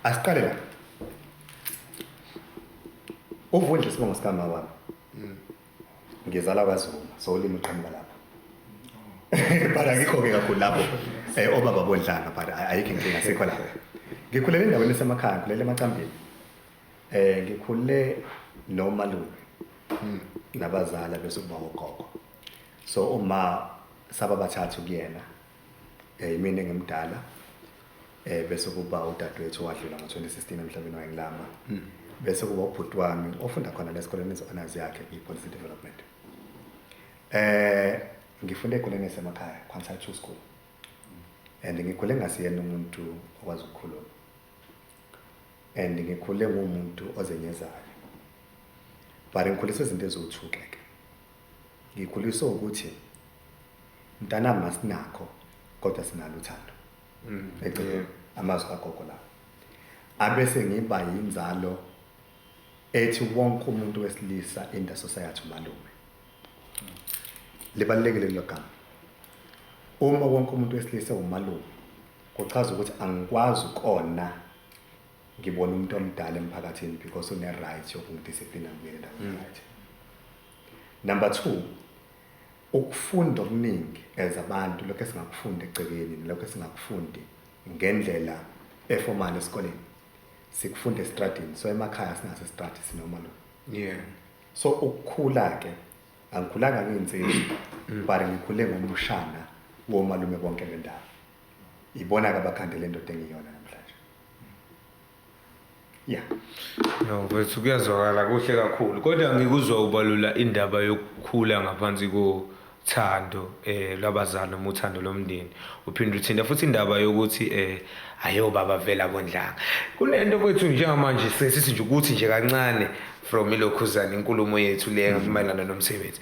Speaker 1: Asiqale la. Uvundle isibongo sikama wami. Ngizala kwaZuma, so ulimi uqhamuka lapha. But angikho ke kakhulu lapho. Obaba bondlanga but ayikho inkinga sikho lapho. Ngikhulele endaweni esemakhaya, ngikhulele eMacambini. Ngikhule nomalume. Nabazali bese kuba ugogo. So uma saba bathathu kuyena. Mina engimdala. Bese kuba udadewethu wadlula ngo-2016 emhlabeni wayengilama. Bese kuba ubhuti wami ofunda khona lesikoleni honors yakhe i-policy development. Ngifunde esikoleni esemakhaya, Quantile 2 School. And ngikhule ngasiyena umuntu okwazi ukukhuluma. And ngikhule ngumuntu ozenyezayo. But ngikhuliswe izinto eziwu-2 ke. Ngikhuliswe ukuthi mntanami asinakho kodwa sinalo uthando. Eceleni amazwi kagogo lawo. Abese ngiba yinzalo ethi wonke umuntu wesilisa in the society umalume. Libalulekile lelo gama. Uma wonke umuntu wesilisa umalume, kuchaza ukuthi angikwazi ukona Ngibona umuntu omdala emphakathini because une-right yokungidisciplina, ngibuyele endaweni right. Number two, ukufunda okuningi as abantu, lokho esingakufunda egcekeni nalokho esingakufundi ngendlela eformal esikoleni, sikufunda estradini. So emakhaya sinaso istradi, sinomalume. So ukukhula-ke, angikhulanga ngiyinsizwa, but ngikhule ngomshana womalume bonke bendawo. Ibona-ke abakhandele indoda engiyona namhlanje, yeah.
Speaker 2: No, mfethu, kuyazwakala kuhle kakhulu. Kodwa ngikuzwa ubalula indaba yokukhula ngaphansi kothando lwabazali noma uthando lomndeni. Uphinde uthinta futhi indaba yokuthi ayo baba vela bondlanga. Kunento kwethu njengamanje, sesithi nje ukuthi nje kancane from ilokhuzana inkulumo yethu le mayelana nomsebenzi.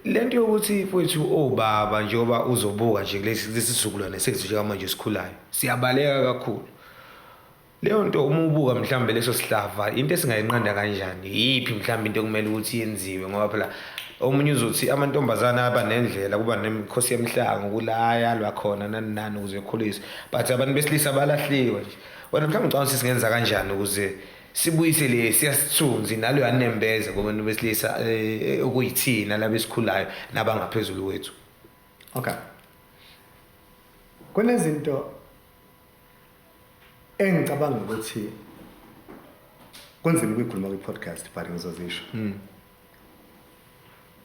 Speaker 2: Lento yokuthi mfethu obaba, njengoba uzobuka nje kulesi sizukulwane sethu njengamanje sikhulayo, siyabaleka kakhulu. Leyo nto uma ubuka mhlambe leso sihlava, into esingayinqanda kanjani? Yiphi mhlambe into okumele ukuthi yenziwe? Ngoba phela omunye uzothi amantombazane aba nendlela, kuba nemikhosi yemihlango kulayalwa khona nani nani ukuze kukhuliswe, but abantu besilisa balahliwe nje. Wena mhlawumbe ucabanga ukuthi singenza kanjani ukuze sibuyise le siyasithunzi nalo yanembeza kubantu besilisa, okuyithina laba esikhulayo nabangaphezulu kwethu?
Speaker 1: Okay, kunezinto engicabanga ukuthi kunzima ukuyikhuluma kwi-podcast, but ngizozisho.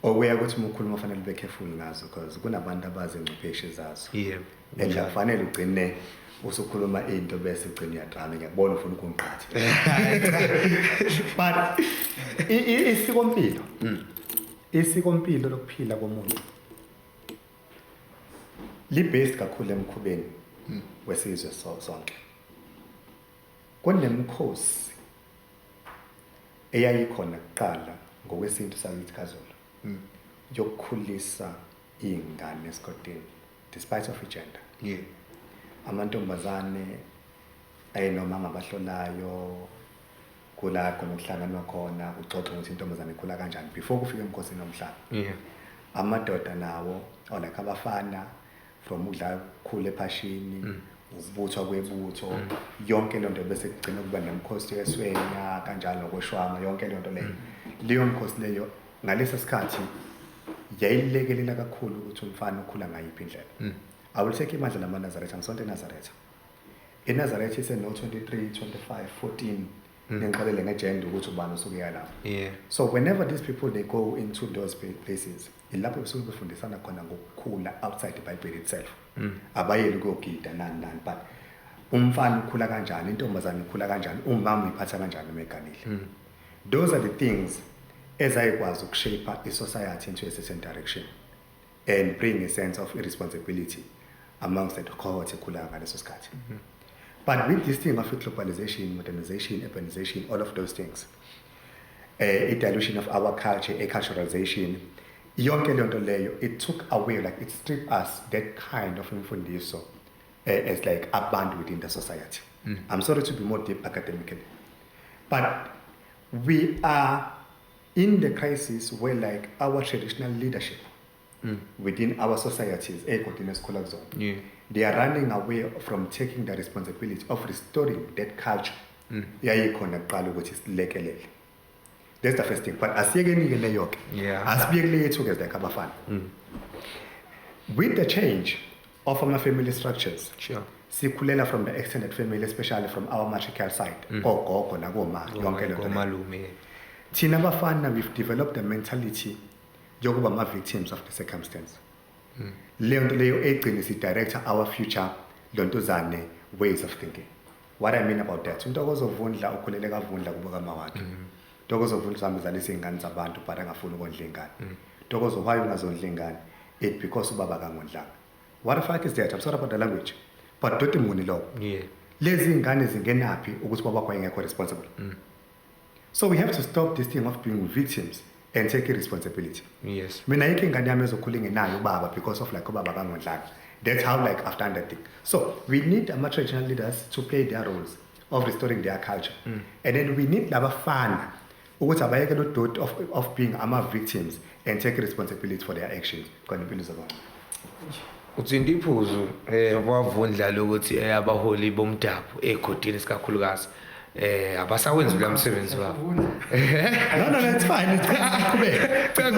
Speaker 1: Okuya ukuthi uma ukhuluma fanele ube careful ngazo because kunabantu abazi ingcwepheshi zazo and akufanele ugcine usukhuluma into bese ugcine uyadrama. Ngiyakubona ufuna ukungiqhatha, but isikompilo lokuphila komuntu li-based kakhulu emkhubeni wesizwe sonke. Kunemikhosi eyayikhona kuqala ngokwesintu sakithi kaZulu yokukhulisa iy'ngane esigodini despite of igender. Amantombazane ayenomama abahlolayo, kula khona kuhlanganwa khona kuxoxwe ukuthi intombazane ikhula kanjani before kufike emkhosini womhlaba. Amadoda nawo, or like abafana, from ukudlala, ukukhula ephashini, ukubuthwa kwebutho, yonke leyo nto, bese kugcina kuba nemikhosi yeswenya kanjalo nokweshwama, yonke leyo nto leyo. Leyo mkhosi leyo ngaleso sikhathi yayilekelela kakhulu ukuthi umfana ukhula ngayiphi indlela. I will take ibandla lamaNazaretha. Ngisonto eNazaretha. INazaretha ise no-23, 25, 14, ningixolele ngegender ukuthi ubani usuke yalapho. So whenever these people, they go into those places, ilapho besuke befundisana khona ngokukhula outside iBhayibheli itself. Abayeli ukuyogida nani nani, but umfana ukhula kanjani, intombazane ikhula kanjani, umama uyiphatha kanjani uma eganile. Those are the things ezayikwazi ukushape i-society into a certain direction and bring a sense of irresponsibility amongst the cohort ekhulayo ngaleso sikhathi. But with this thing of globalization, modernization, urbanization, all of those things, a dilution of our culture, a culturalization, yonke leyo nto leyo, it took away, like it stripped us that kind of imfundiso as like abantu within the society. I'm sorry to be more deep academically, but we are in the crisis where like our traditional leadership within our societies ey'godini esikhula kuzona, they are running away from taking the responsibility of restoring that culture yayikhona kuqala ukuthi silekelele. That's the first thing, but asiyekeni-ke leyo-ke. Asibuye kule yethu-ke as like abafana. With the change of our family structures, sikhulela from the extended family, especially from our matriarchal side, ogogo nakoma, yonke leyo nto leyo.
Speaker 2: Komalume.
Speaker 1: Thina abafana, we've developed the mentality yokuba ama-victims of the circumstance. Leyo nto leyo egcine si-director our future lontuzane ways of thinking. What I mean about that, uNtokozo Vundla ukhulele kaVundla kubo kama wakhe. Ntokozo Vundla uzama izalisa iy'ngane zabantu but angafuni ukondla iy'ngane. Ntokozo, why ungazondla iy'ngane? It because ubaba kangondlanga. What the fuck is that? I'm sorry about the language, but doti muni lokho? Lezi iy'ngane zingenaphi ukuthi ubaba wakho wayengekho responsible? So we have to stop this thing of being victims and take responsibility. Mina ayikho ingane yami ezokhula ingenayo ubaba because of like ubaba kangondlanga. That's how like I've done that thing. So we need ama-traditional leaders to play their roles of restoring their culture. And then we need labafana ukuthi abayeke lo doti of being ama-victims and take responsibility for their actions, khona impilo izoba ngcono.
Speaker 2: Uthinta iphuzu, wavundla lokuthi abaholi bomdabu egodini sikakhulukazi. Abasawenzi lo msebenzi wabo.
Speaker 1: No, it's fine, it's qhubeka.
Speaker 2: Cha,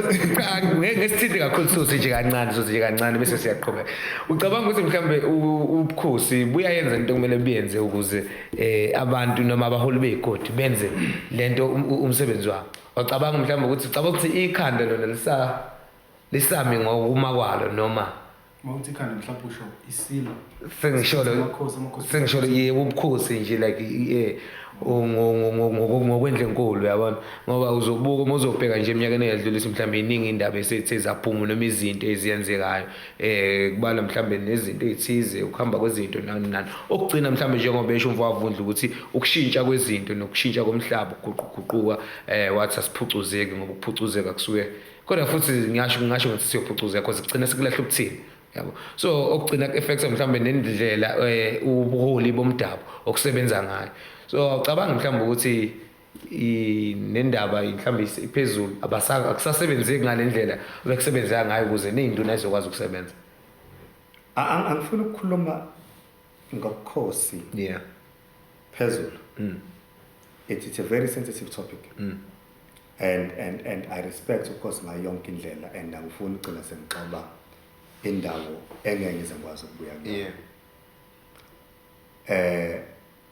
Speaker 2: ngesithinte kakhulu, sothi nje kancane, sothi nje kancane, bese siyaqhubeka. Ucabanga ukuthi mhlambe ubukhosi buyayenza into okumele buyenze ukuze abantu noma abaholi bey'godi benze lento umsebenzi wabo? Ucabanga mhlawumbe ukuthi, ucabanga ukuthi ikhanda lona lisami ngokuma kwalo noma?
Speaker 3: Mawuthi ikhanda, mhlawumbe usho isilo?
Speaker 2: Sengisholo.
Speaker 3: Amakhosi, amakhosi.
Speaker 2: Sengisholo, yebo, ubukhosi nje, like ngokwendlenkulu, uyabona, ngoba uzobuka, uma uzobheka nje eminyakeni eyedlulisa, mhlawumbe iningi indaba esethe zaphuma noma izinto eziyenzekayo, kubala mhlawumbe nezinto ey'thize, ukuhamba kwezinto, nani nani, okugcina mhlawumbe njengoba esho umfowavundla ukuthi ukushintsha kwezinto nokushintsha komhlaba, ukuguquguquka, wathi asiphucuzeki, ngoba ukuphucuzeka kusuke kodwa futhi ngingasho ngathi siyophucuzeka because kugcina sekulahla ukuthini, yabo. So okugcina ku-affecta mhlawumbe nendlela ubuholi bomdabu okusebenza ngayo. So awucabangi mhlawumbe ukuthi nendaba mhlawumbe iphezulu akusasebenzeki ngale ndlela bekusebenzeka ngayo ukuze ney'nduna ezokwazi ukusebenza?
Speaker 1: Angifuni ukukhuluma ngobukhosi phezulu. It's a very sensitive topic and I respect, of course, ngayo yonke indlela, and angifuni ukugcina sengixoba indawo engeke ngize ngikwazi ukubuya kuyona.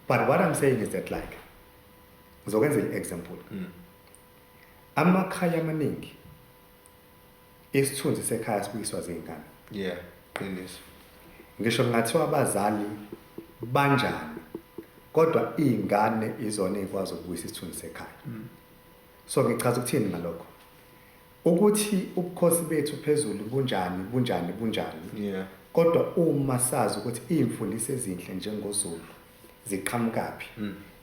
Speaker 1: But what I'm saying is that, like, ngizokwenza i-example. Amakhaya amaningi, isithunzi sekhaya sibuyiswa zingane.
Speaker 2: Yeah, qiniso.
Speaker 1: Ngisho kungathiwa abazali banjani, kodwa iy'ngane izona ey'kwazi ukubuyisa isithunzi sekhaya. So ngichaza ukuthini ngalokho? Ukuthi ubukhosi bethu phezulu bunjani, bunjani, bunjani. Kodwa uma sazi ukuthi iy'mfundiso ezinhle njengoZulu ziqhamukaphi,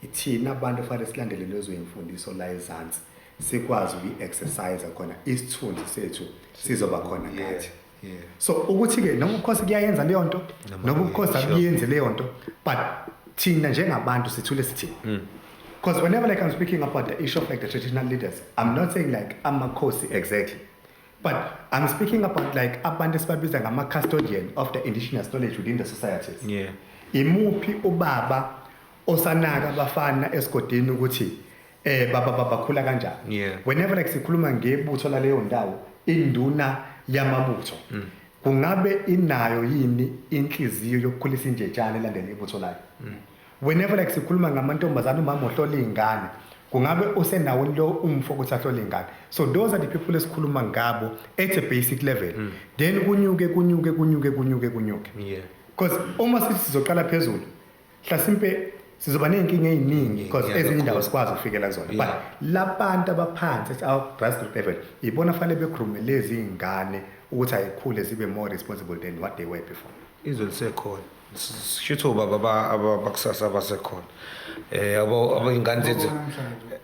Speaker 1: ithina abantu fanele silandele lezo y'mfundiso la ezansi, sikwazi ukuyi-exercise khona, isithunzi sethu sizoba khona ngathi. So ukuthi-ke noma ubukhosi kuyayenza leyo nto, noma ubukhosi abuyenzi leyo nto, but thina njengabantu sithule sithini? Because whenever, like, I'm speaking about the issue of, like, the traditional leaders, I'm not saying, like, amakhosi exactly, but I'm speaking about, like, abantu esibabiza ngama-custodian of the indigenous knowledge within the societies. Imuphi ubaba osanaka abafana esigodini ukuthi baba bakhula kanjani? Whenever, like, sikhuluma ngebutho laleyo ndawo, induna yamabutho kungabe inayo yini inhliziyo yokukhulisa injetshane elandela ibutho layo? Whenever, like, sikhuluma ngamantombazane, umama ohlola iy'ngane, kungabe usenawo lo umfo ukuthi ahlole iy'ngane? So those are the people esikhuluma ngabo at a basic level, then kunyuke, kunyuke, kunyuke, kunyuke, kunyuke. Because uma sithi sizoqala phezulu, hlasimpe sizoba ney'nkinga ey'ningi, because ezinye indawo sikwazi ukufikela kuzona, but labantu abaphansi at our grassroots level ibona fanele begroome lezi iy'ngane ukuthi ayikhule zibe more responsible than what they were before.
Speaker 2: Izwe lisekhona, shuthi obaba bakusasa basekhona, abo abayingane zethu.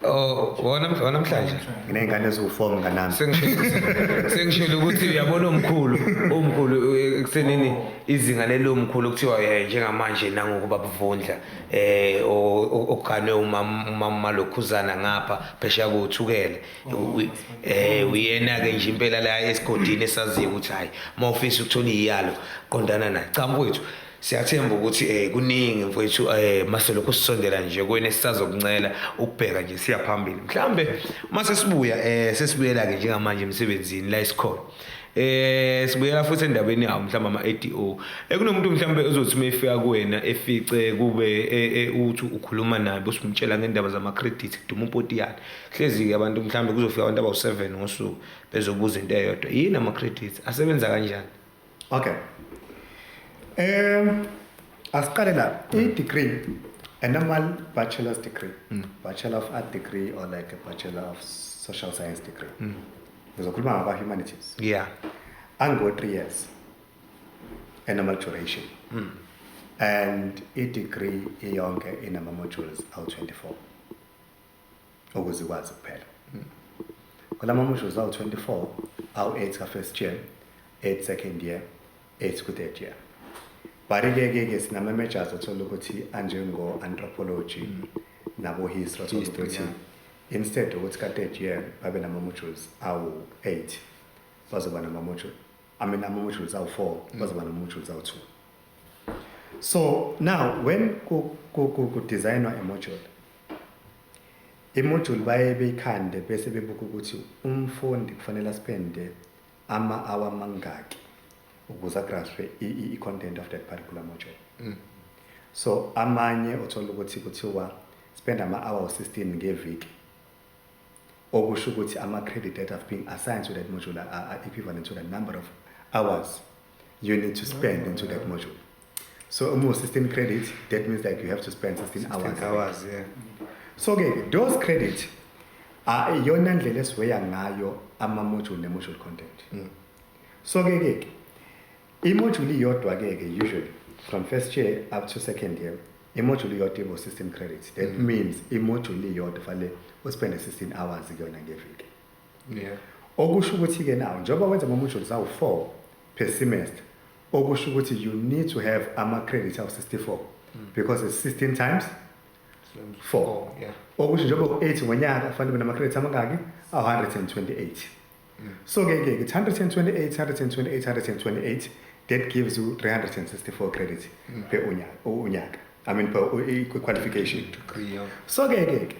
Speaker 2: Oh, wona namhlanje.
Speaker 1: Nginey'ngane eziwu-4, mnganami.
Speaker 2: Sengishilo ukuthi uyabona omkhulu ekusenini izinga lelo mkhulu kuthiwa njengamanje nangokuba buvundla oganwe umama lokhuzana ngapha phesheya kothukele, uyena ke nje impela la esigodini esaziyo ukuthi hayi, mawufisa ukuthola iyalo, qondana naye. Cha mfowethu, siyathemba ukuthi kuningi mfowethu, mase lokhu sisondela nje kwena sisazokuncela ukubheka nje siya phambili. Mhlambe mase sibuya, sesibuyela ke njengamanje emsebenzini la esikhona, sibuyela futhi endabeni yawo mhlawumbe ama ADO. Ekunomuntu mhlawumbe ozothi mayifika kuwena efice kube uthi ukhuluma naye, bese umtshela ngendaba zama credit, kuduma upotiyana hlezi ke abantu, mhlawumbe kuzofika abantu abawu7 ngosuku bezobuza into eyodwa: yini ama credits, asebenza kanjani?
Speaker 1: Okay. Asiqale la, i-degree, a normal bachelor's degree, bachelor of art degree or like a bachelor of social science degree. Ngizokhuluma ngaba humanities. Ango 3 years. A normal duration. And i-degree iyonke inama modules awu 24. Ukuze ikwazi kuphela. Kulama modules awu 24, awu 8 ka first year, 8 second year, 8 ku third year. But ke ke ke sinama majors othola ukuthi anjengo anthropology nabo history, othola
Speaker 2: History,
Speaker 1: ukuthi instead ukuthi ka third year babe nama modules awu 8, bazoba nama module, I mean, ama modules awu 4, bazoba nama modules awu 2. So now when ku designwa a module, Imodule baye beyikhande bese bebuka ukuthi umfundi kufanele aspende ama-hour mangaki ukuze agraspe i-content of that particular module. So amanye uthola ukuthi kuthiwa spend ama-hour 16 ngeviki, okusho ukuthi ama-credit that have been assigned to that module are equivalent to the number of hours you need to spend into that module. So uma 16 credit, that means like you have to spend 16 hours
Speaker 2: 16
Speaker 1: a week.
Speaker 2: Hours, yeah.
Speaker 1: So ke those credit are iyona ndlela esiweya ngayo ama-module ne-module content. So ke ke imodule iyodwa ke ke usually from first year up to second year, imodule iyodwa ibo 16 credits. That means imodule iyodwa fanele uspende 16 hours kuyona ngeviki. Okusho ukuthi ke now njengoba wenza ama-modules awu-4 per semester, okusho ukuthi you need to have ama-credits awu-64 because it's 16 times 4. Okusho njengoba u-8 ngonyaka, kufanele ube nama-credits amangaki? Awu-128. So ke ke it's 128, 128, 128, that gives you 364 credits per unyaka, I mean per qualification.
Speaker 2: Degree, yeah.
Speaker 1: So ke ke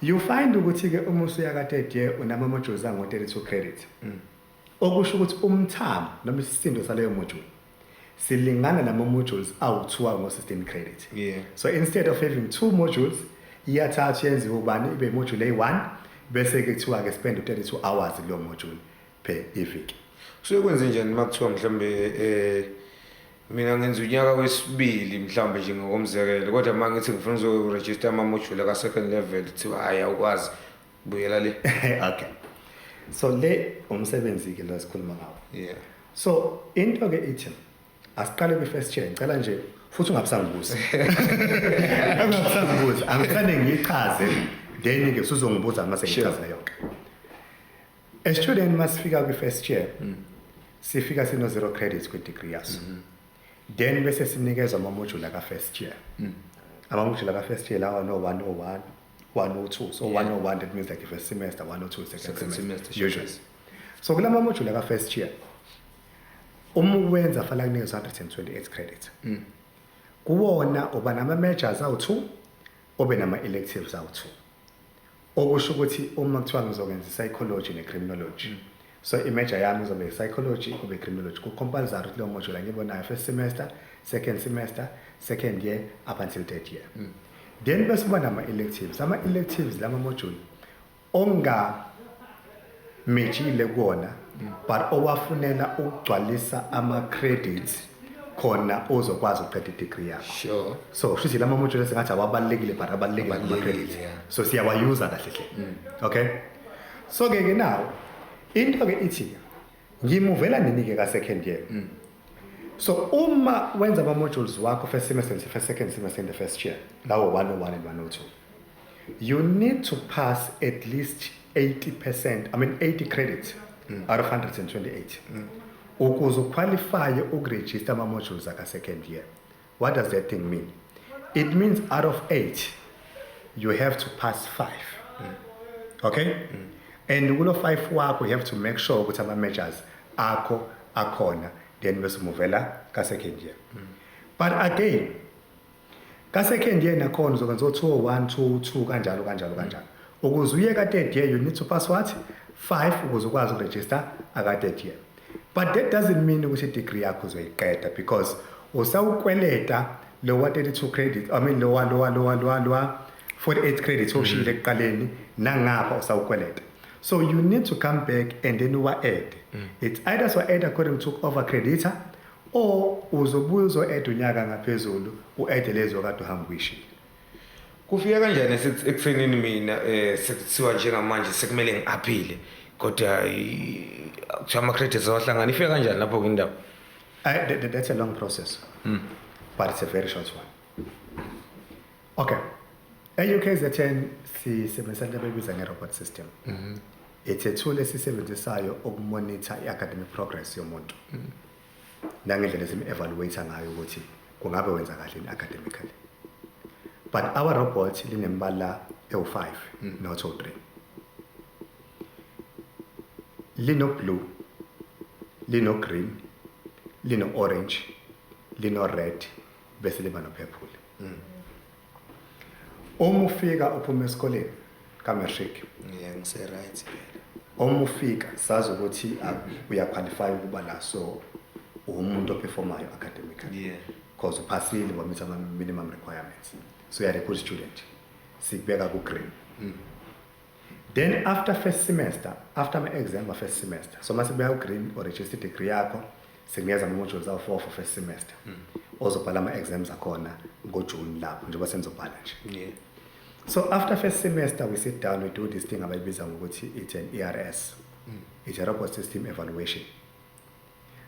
Speaker 1: you find ukuthi ke uma usuya ka third year unama modules ango 32 credits, okusho ukuthi umthamo noma isisindo saleyo module silingana nama modules awu2 ango 16 credit. So instead of having two modules, iyathathwa yenziwe ubani, ibe module eyi-1, bese ke kuthiwa ke spend 32 hours kuleyo module per iviki.
Speaker 2: Kusuke kwenze njani uma kuthiwa mhlambe mina ngenza unyaka wesibili mhlambe nje ngokomzekelo, kodwa uma ngithi ngifuna uzoregister ama-module ka-second level, kuthiwa hhayi, awukwazi, buyela le?
Speaker 1: Okay, so le umsebenzi ke lo esikhuluma ngawo. So into ke ithi asiqale kwi-first year. Ngicela nje futhi ungabisangibuza, ungabisangibuza, angiqale ngiyichaze, then ke usuzongibuza uma sengichaza yonke. A student masifika kwi-first year, sifika sino zero credits kwi-degree yaso, then bese sinikezwa ama-module aka-first year. Ama-module aka-first year lawa no 101, 102. So 101, that means like the first semester, 102 second,
Speaker 2: Second
Speaker 1: semester,
Speaker 2: semester, sure.
Speaker 1: usually. So kulama module aka-first year, uma uwenza fanele kunikeza 128 credit. Kuwona uba nama-majors awu-2, ube nama-electives awu-2. Okusho ukuthi uma kuthiwa ngizokwenza i-psychology ne-criminology, so i-major yami izobe i-psychology, kube i-criminology. Ku-compulsory ukuthi leyo module angibonayo first semester, second semester, second year up until third year. Then bese kuba nama-electives. Ama-electives lama module ongamejile kuwona but owafunela ukugcwalisa ama-credits khona uzokwazi ukuqeda i-degree yakho. So shuthi lama module sengathi awabalulekile but abalulekile ama-credits. So siyawayuza kahle hle. Okay, so ke ke now into ke ithi ngimuvela nini ke ka second year? So uma wenza ama modules wakho first semester and first second semester in the first year, lawo 101 and 102, you need to pass at least 80%, I mean 80 credits out of 128 ukuze uqualify ukuregister ama modules aka second year. What does that thing mean? It means out of 8 you have to pass 5. Okay, and kulo 5 wakho you have to make sure ukuthi ama majors akho akhona, then bese umuvela ka second year. But again, ka second year nakhona uzokwenza o 201, 202, kanjalo kanjalo kanjalo, ukuze uye ka third year you need to pass what? 5 ukuze ukwazi ukuregister aka third year. But that doesn't mean ukuthi degree yakho uzoyiqeda because usawukweleta lo wa 32 credit, I mean lo wa 48 credits oshile ekuqaleni, nangapha usawukweleta. So you need to come back and then uwa add. It's either so add according to over creditor or uzobuya uzo-add unyaka ngaphezulu, u-add lezo kade uhamba uyishile.
Speaker 2: Kufika kanjani ekuthenini mina sekuthiwa njengamanje sekumele ngi-aphile, kodwa kuthiwa ama-credits awahlangani? Ifika kanjani lapho kwindaba?
Speaker 1: That's a long process, but it's a very short one. Okay, e-UKZN sisebenzisa into abayibiza nge-robot system. It's a tool esisebenzisayo ukumonitha i-academic progress yomuntu nangendlela esim-evaluate ngayo ukuthi kungabe wenza kahle in academically. But our robot linembala ewu-5, not o-3. Lino-blue, lino-green, lino-orange, lino-red, bese liba no-purple. Uma ufika uphuma esikoleni Ka-matric.
Speaker 2: Yeah, ngise-right.
Speaker 1: Uma ufika sazi ukuthi uyaqualify ukuba la, so umuntu operformayo academically. Because uphasile, wameet ama-minimum requirements, so you are a good student, sikubeka ku-green. Then after first semester, after ama-exam wa-first semester, so masibeka ku-green, uregister degree yakho, sikunikeza ama-modules awu-4 for first semester, ozobhala ama-exams akhona ngoJuni lapho njengoba senizobhala nje. So after first semester we sit down, we do this thing abayibiza ngokuthi it's an ERS. It's a robot system evaluation.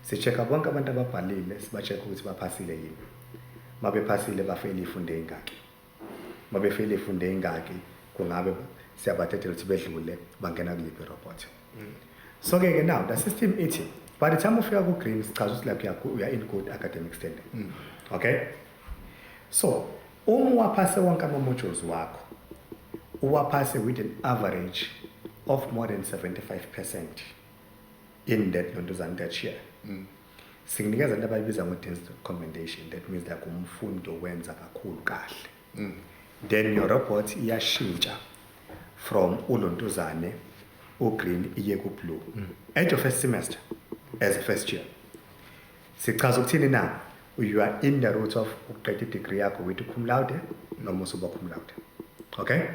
Speaker 1: Si-check-a bonke abantu ababhalile, siba-check ukuthi baphasile yini. Mabephasile, bafeyile ifunde ingaki. Mabefeyile ifunde ingaki, kungabe siyabathethela ukuthi bedlule bangena kuliphi robot. So ke ke now the system ithi by the time ufika ku green, sichaza ukuthi like you are in good academic standing. Okay? So uma waphase wonke ama modules wakho, uwaphase with an average of more than 75% in that lontuzana, that year, sikunikeza into abayibiza ngo-dean's commendation. That means like umfundi owenza kakhulu kahle. Then your robot iyashintsha from ulontuzane ugreen iye ku-blue at your first semester as a first year. Sichaza ukuthini na? You are in the route of ukuqeda i-degree yakho with cum laude noma usuba cum laude, okay?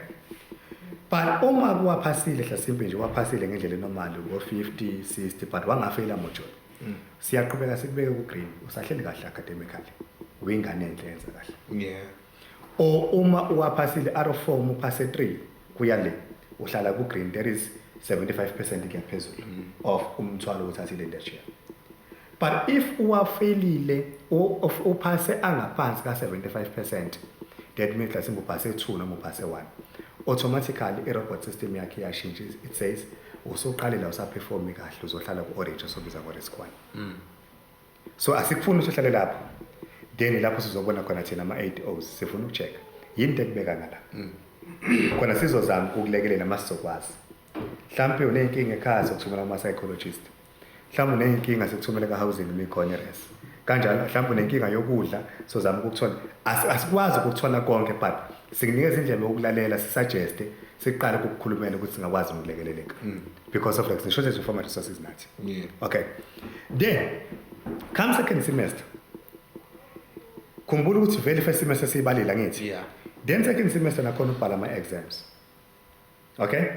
Speaker 1: But uma kuwaphasile hlasimpe nje, waphasile ngendlela enormal ngo-50 60, but wangafeyila module, siyaqhubeka sikubeke ku-green, usahleli kahle academically, uyingane enhle yenza kahle. Or uma uwaphasile out of 4, uphase 3 kuya le, uhlala ku-green, there is 75% kuya phezulu of umthwalo othathile in that year. But if uwafailile, uphase angaphansi ka-75%, that means mhlasimbe uphase 2 noma uphase 1, automatically i-robot system yakhe iyashintsha. It says usuqalile, awusaperformi kahle, uzohlala ku-orange, osobiza ngo-risk 1. So asikufuni ukuthi uhlale lapho. Then lapho sizobona khona thina ama-ADOs, sifuna ukucheck yini into ekubeka ngala khona, sizozama ukukulekelela uma sizokwazi. Mhlawumpe uney'nkinga ekhaya, sokuthumela kuma-psychologist. Mhlawumbe uney'nkinga, sikuthumele ka-housing mikhona i-res kanjalo. Mhlawumbe unenkinga yokudla, sozama ukukuthola. Asikwazi ukukuthola konke, but sikunikeza indlela yokulalela, sisuggeste, siqale ukukukhulumela ukuthi singakwazi ukulekeleleka because of like the shortage of formal resources nathi. Okay, then come second semester, khumbula ukuthi vele first semester siyibalile, angithi?
Speaker 2: Yeah.
Speaker 1: Then second semester nakhona ubhala ama-exams, okay?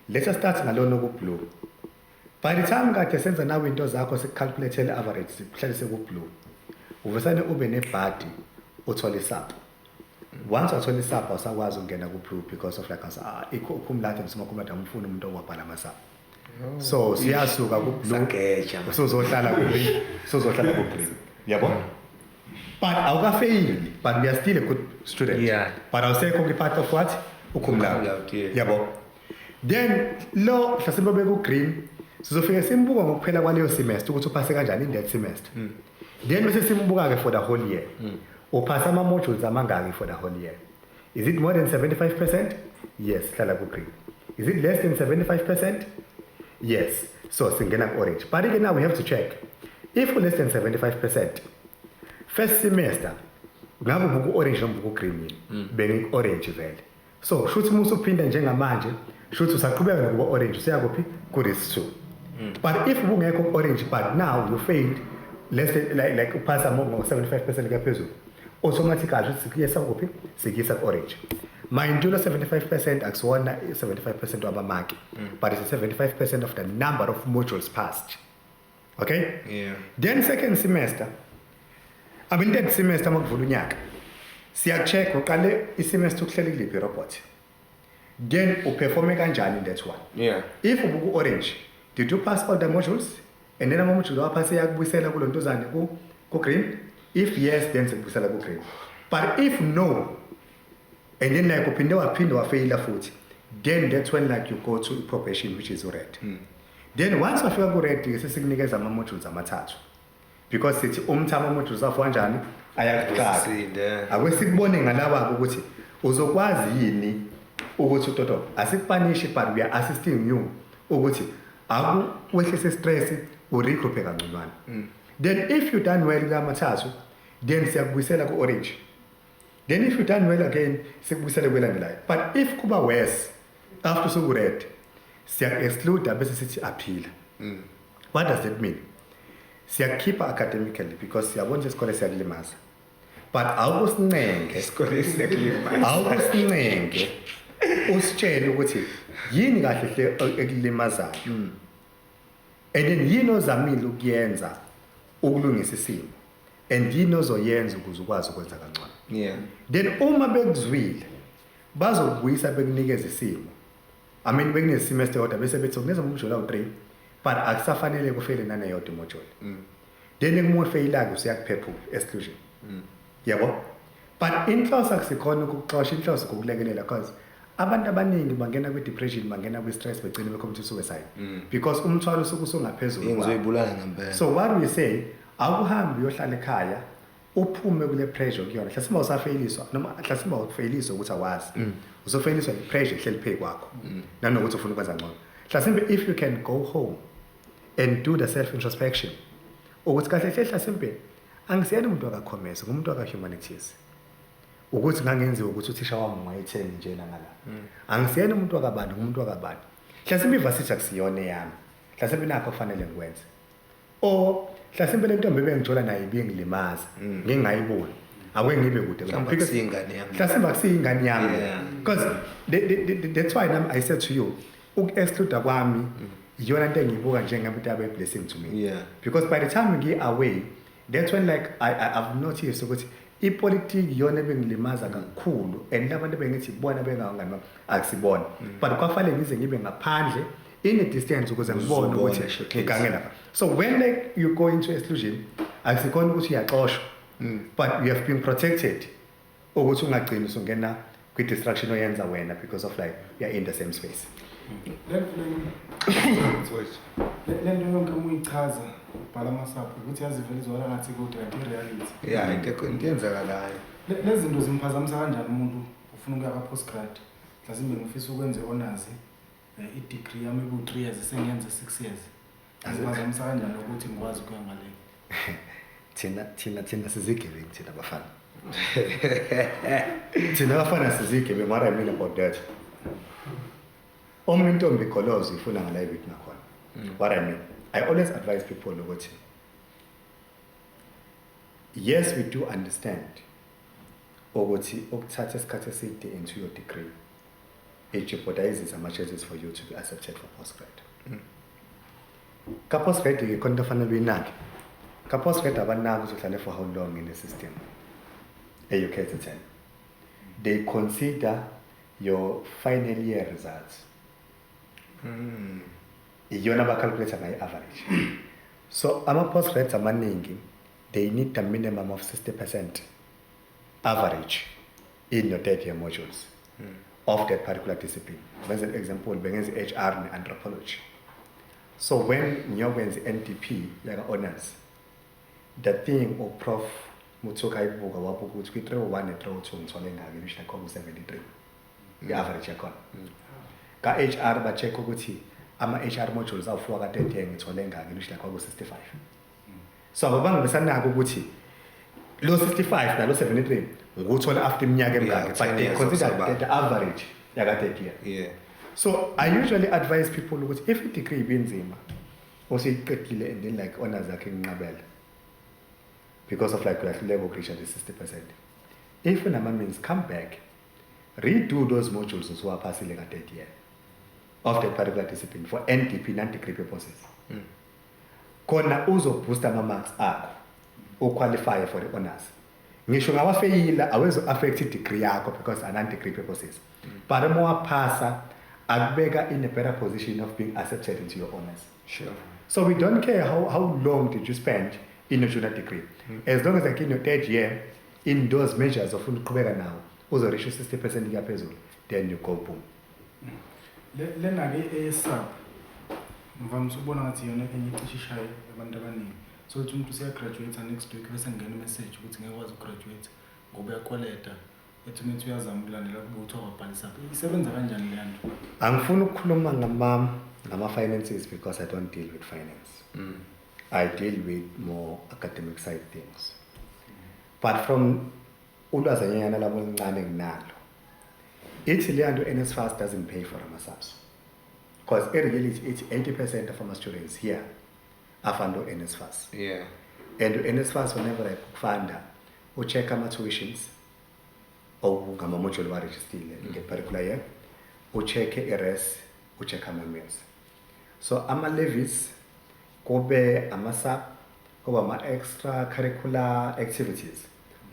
Speaker 1: Let us start ngalona ku-blue. By the time kade senza nawe into zakho, sikucalculatele average, sikuhlalise ku-blue, uvesane ube nebhadi, uthole i-supp. Once wathola i-supp, awusakwazi ukungena ku-blue because of like cum laude, summa cum laude, amfuni umuntu owabhala ama-supp. So siyasuka ku-blue.
Speaker 2: Sageja, man.
Speaker 1: Usuzohlala ku-green, usuzohlala ku-green, yabo, but awukafeyili, but we are still a good student. But awusekho kwi-part of what u-cum laude.
Speaker 2: Cum laude, yeah.
Speaker 1: Yabo? Then lo mhlasimbe beku-green, sizofike simbuka ngokuphela kwaleyo semester ukuthi uphase kanjani in that semester. Then bese simbuka-ke for the whole year, uphase ama-modules amangaki for the whole year. Is it more than 75%? Yes, hlala ku-green. Is it less than 75%? Yes, so singena ku-orange. But again, now we have to check if less than 75% first semester, ngabe ubuku-orange noma ubuku-green yini? Bengiku-orange vele. So shuthi uma usuphinda njengamanje, shuthi usaqhubeka nokuba orange, usuyakuphi? Ku-risk 2. But if ubungekho ku-orange, but now you failed less than, like uphasa ngo-75% kuya phezulu, automatically shuthi sikuyisa kuphi? Sikuyisa ku-orange. Mind you, lo 75% akusiwona 75% wabamaki, but it's a 75% of the number of modules passed, okay?
Speaker 2: Yeah.
Speaker 1: Then second semester, I mean third semester, makuvula unyaka, siya-check uqale isemester ukuhleli kuliphi robot, then uperforme kanjani in that one. If ubuku-orange, did you pass all the modules? And then ama-modules waphase yakubuyisela kulo ntuzane ku-green? If yes, then sikubuyisela ku-green. But if no, and then like uphinde waphinde wafeyila futhi, then that's when like you go to probation, which is red. Then once wafika ku-red, sesikunikeza ama-modules amathathu because sithi umthamo ama-modules afo kanjani ayakuxaka.
Speaker 2: Usinde.
Speaker 1: Ake sikubone ngalaba ukuthi uzokwazi yini ukuthi utoto. Asikupunishi, but we are assisting you ukuthi akuwehlise stress, uregroupe kanconywana. Then if you done well kulamathathu, then siyakubuyisela ku-orange. Then if you done well again, sikubuyisele kwelandelayo. But if kuba worse, After usuku-red, siya-exclude bese sithi appeal. What does that mean? Siyakukhipha academically because siyabona ukuthi isikole siyakulimaza, but awukusincenge.
Speaker 2: Isikole siyakulimaza.
Speaker 1: Awukusincenge usitshele ukuthi yini kahle hle ekulimazayo and then yini ozamile ukuyenza ukulungisa isimo and yini ozoyenza ukuze ukwazi ukwenza kangcono. Then uma bekuzwile, bazokubuyisa bekunikeza isimo, I mean, bekunesemester kodwa bese bethi kunikeza umjolo awu-3, but akusafanele kufeyile naneyodwa imojoli. Then uma ufeyila-ke, usuyakuphephula, exclusion, yabo. But inhloso akusikhona ukukuxosha, inhloso ukukulekelela, because abantu abaningi bangena kwi-depression, bangena kwi-stress, begcine be-commit suicide because umthwalo usuke usungaphezulu kwabo.
Speaker 4: Ngizoyibulala ngempela.
Speaker 1: So what we say, awuhambe uyohlala ekhaya, uphume kule pressure kuyona. Mhlasimbe usafeyiliswa noma mhlasimbe awufeyiliswa ukuthi awazi, usofeyiliswa i-pressure ehleli phezu kwakho nanokuthi ufuna ukwenza ngcono. Mhlasimbe if you can go home and do the self introspection ukuthi kahle hle mhlasimbe angisiyena umuntu waka-commerce, ngumuntu waka-humanities, ukuthi ngangenziwa ukuthi uthisha wami wayetheni njena ngala, angisiyena umuntu wakabani, ngumuntu wakabani, mhlasimbe i-varsity akusiyona eyami, mhlasimbe nakho kufanele ngikwenze, or mhlasimbe le ntombi ebengithola nayo ibingilimaza ngingayiboni, ake ngibe kude.
Speaker 4: Mhlawumbe
Speaker 1: Because-
Speaker 4: akusiyingane yami.
Speaker 1: Mhlasimbe akusiyingane yami. Because that's why nami I said to you, uku-exclude kwami iyona nto engiyibuka njengento abe blessing to me. Because by the time ngi-away, that's when like I've noticed ukuthi ipolitiki iyona ebengilimaza kakhulu and labantu bengithi bona bengangani bami akusibona, but kwafanele ngize ngibe ngaphandle in a distance ukuze ngibone
Speaker 4: Uzobona
Speaker 1: ukuthi
Speaker 4: showcase.
Speaker 1: ngigange lapha. So when like you go into exclusion, akusikhona ukuthi uyaxoshwa, but you have been protected ukuthi ungagcini usungena kwi-distraction oyenza wena because of like you are in the same space.
Speaker 3: Le nto yonke uma uyichaza, ubhala amasapho ukuthi yazi vele izwakala ngathi kude, kanti i-reality.
Speaker 2: Yeah, into eyenzakalayo.
Speaker 3: Lezi zinto zimphazamisa kanjani umuntu ufuna ukuya ka-postgrad? Mhlasimbe ngifisa ukwenza i-honors, i-degree yami iku-3 years, sengiyenze 6 years. Ziphazamisa kanjani ukuthi ngikwazi ukuya ngale?
Speaker 1: Thina sizigebengu, thina bafana, thina bafana sizigebengu. What I mean about that, uma intombi igolozo ifuna ngala ibiki nakhona. What I mean, I always advise people ukuthi yes, we do understand ukuthi ukuthatha isikhathi eside into your degree, it jeopardizes ama chances for you to be accepted for postgrad. Ka-postgrad ke khona into ofanele uyinake. Ka-postgrad abanaki ukuthi uhlale for how long in the system e-UKZN. They consider your final year results, iyona abacalculate ngayo i-average. So ama-postgrads amaningi, they need a minimum of 60% average in your third year modules of that particular discipline. Ngenze an example, bengenza i-HR ne-anthropology. So when ngiyokwenza i-NDP yaka-honors, the thing uProf Muthuka ayibuka, wabuka ukuthi kwi-301 ne-302 ngithole ngaki, which like kwaku-73 i-average yakhona. Ka-HR ba-check ukuthi ama-HR modules awu-4 ka-third year ngithole ngaki, which like kwaku-65. So ababange besanaka ukuthi lo 65 nalo 73 ngikuthola after iminyaka emingaki, but
Speaker 2: 10
Speaker 1: they
Speaker 2: years
Speaker 1: consider
Speaker 2: of
Speaker 1: the average yaka third year. So I usually advise people ukuthi if i-degree ibinzima, usuyiqedile and then like honors yakhe inqabela because of like uyahluleka ukureacha the 60%, if unama-means, come back, redo those modules usuwaphasile ka-third year of that particular discipline for NDP, non-degree purposes, khona uzoboosta ama-marks akho, uqualify for the honors. Ngisho ngawafeyila, awezo-affect i-degree yakho because a-non-degree purposes, but uma waphasa akubeka in a better position of being accepted into your honors. So we don't care how long did you spend in your junior degree, as long as like in your third year, in those measures ofuna ukuqhubeka nawo, uzoreach u-60% kuyaphezulu, then you go boom.
Speaker 3: Lena-ke eye-SAP, ngivamise ukubona ngathi iyona enye icishe ishaye abantu abaningi. So ukuthi umuntu useyagraduate next week, bese ngena imessage ukuthi ngeke kwazi ukugraduate ngoba uyakweleta, ethi uma ethi uyazama ukulandela kube kuthiwa wabhalisa. Isebenza kanjani leya nto?
Speaker 1: Angifuni ukukhuluma ngama-finances because I don't deal with finance. I deal with more academic side things, but from ulwazanyana labo oluncane nginalo, Ithi leya nto, NSFAS doesn't pay for ama-subs, because in reality ithi 80% of ama-students here afunda u-NSFAS. And u-NSFAS, whenever ekufunda, ucheck ama-tuitions okungama-module wa-registile nge-particular year, ucheck-e i-res, ucheck ama-meals, so ama-levies, kube ama-sub, kube ama-extra curricular activities,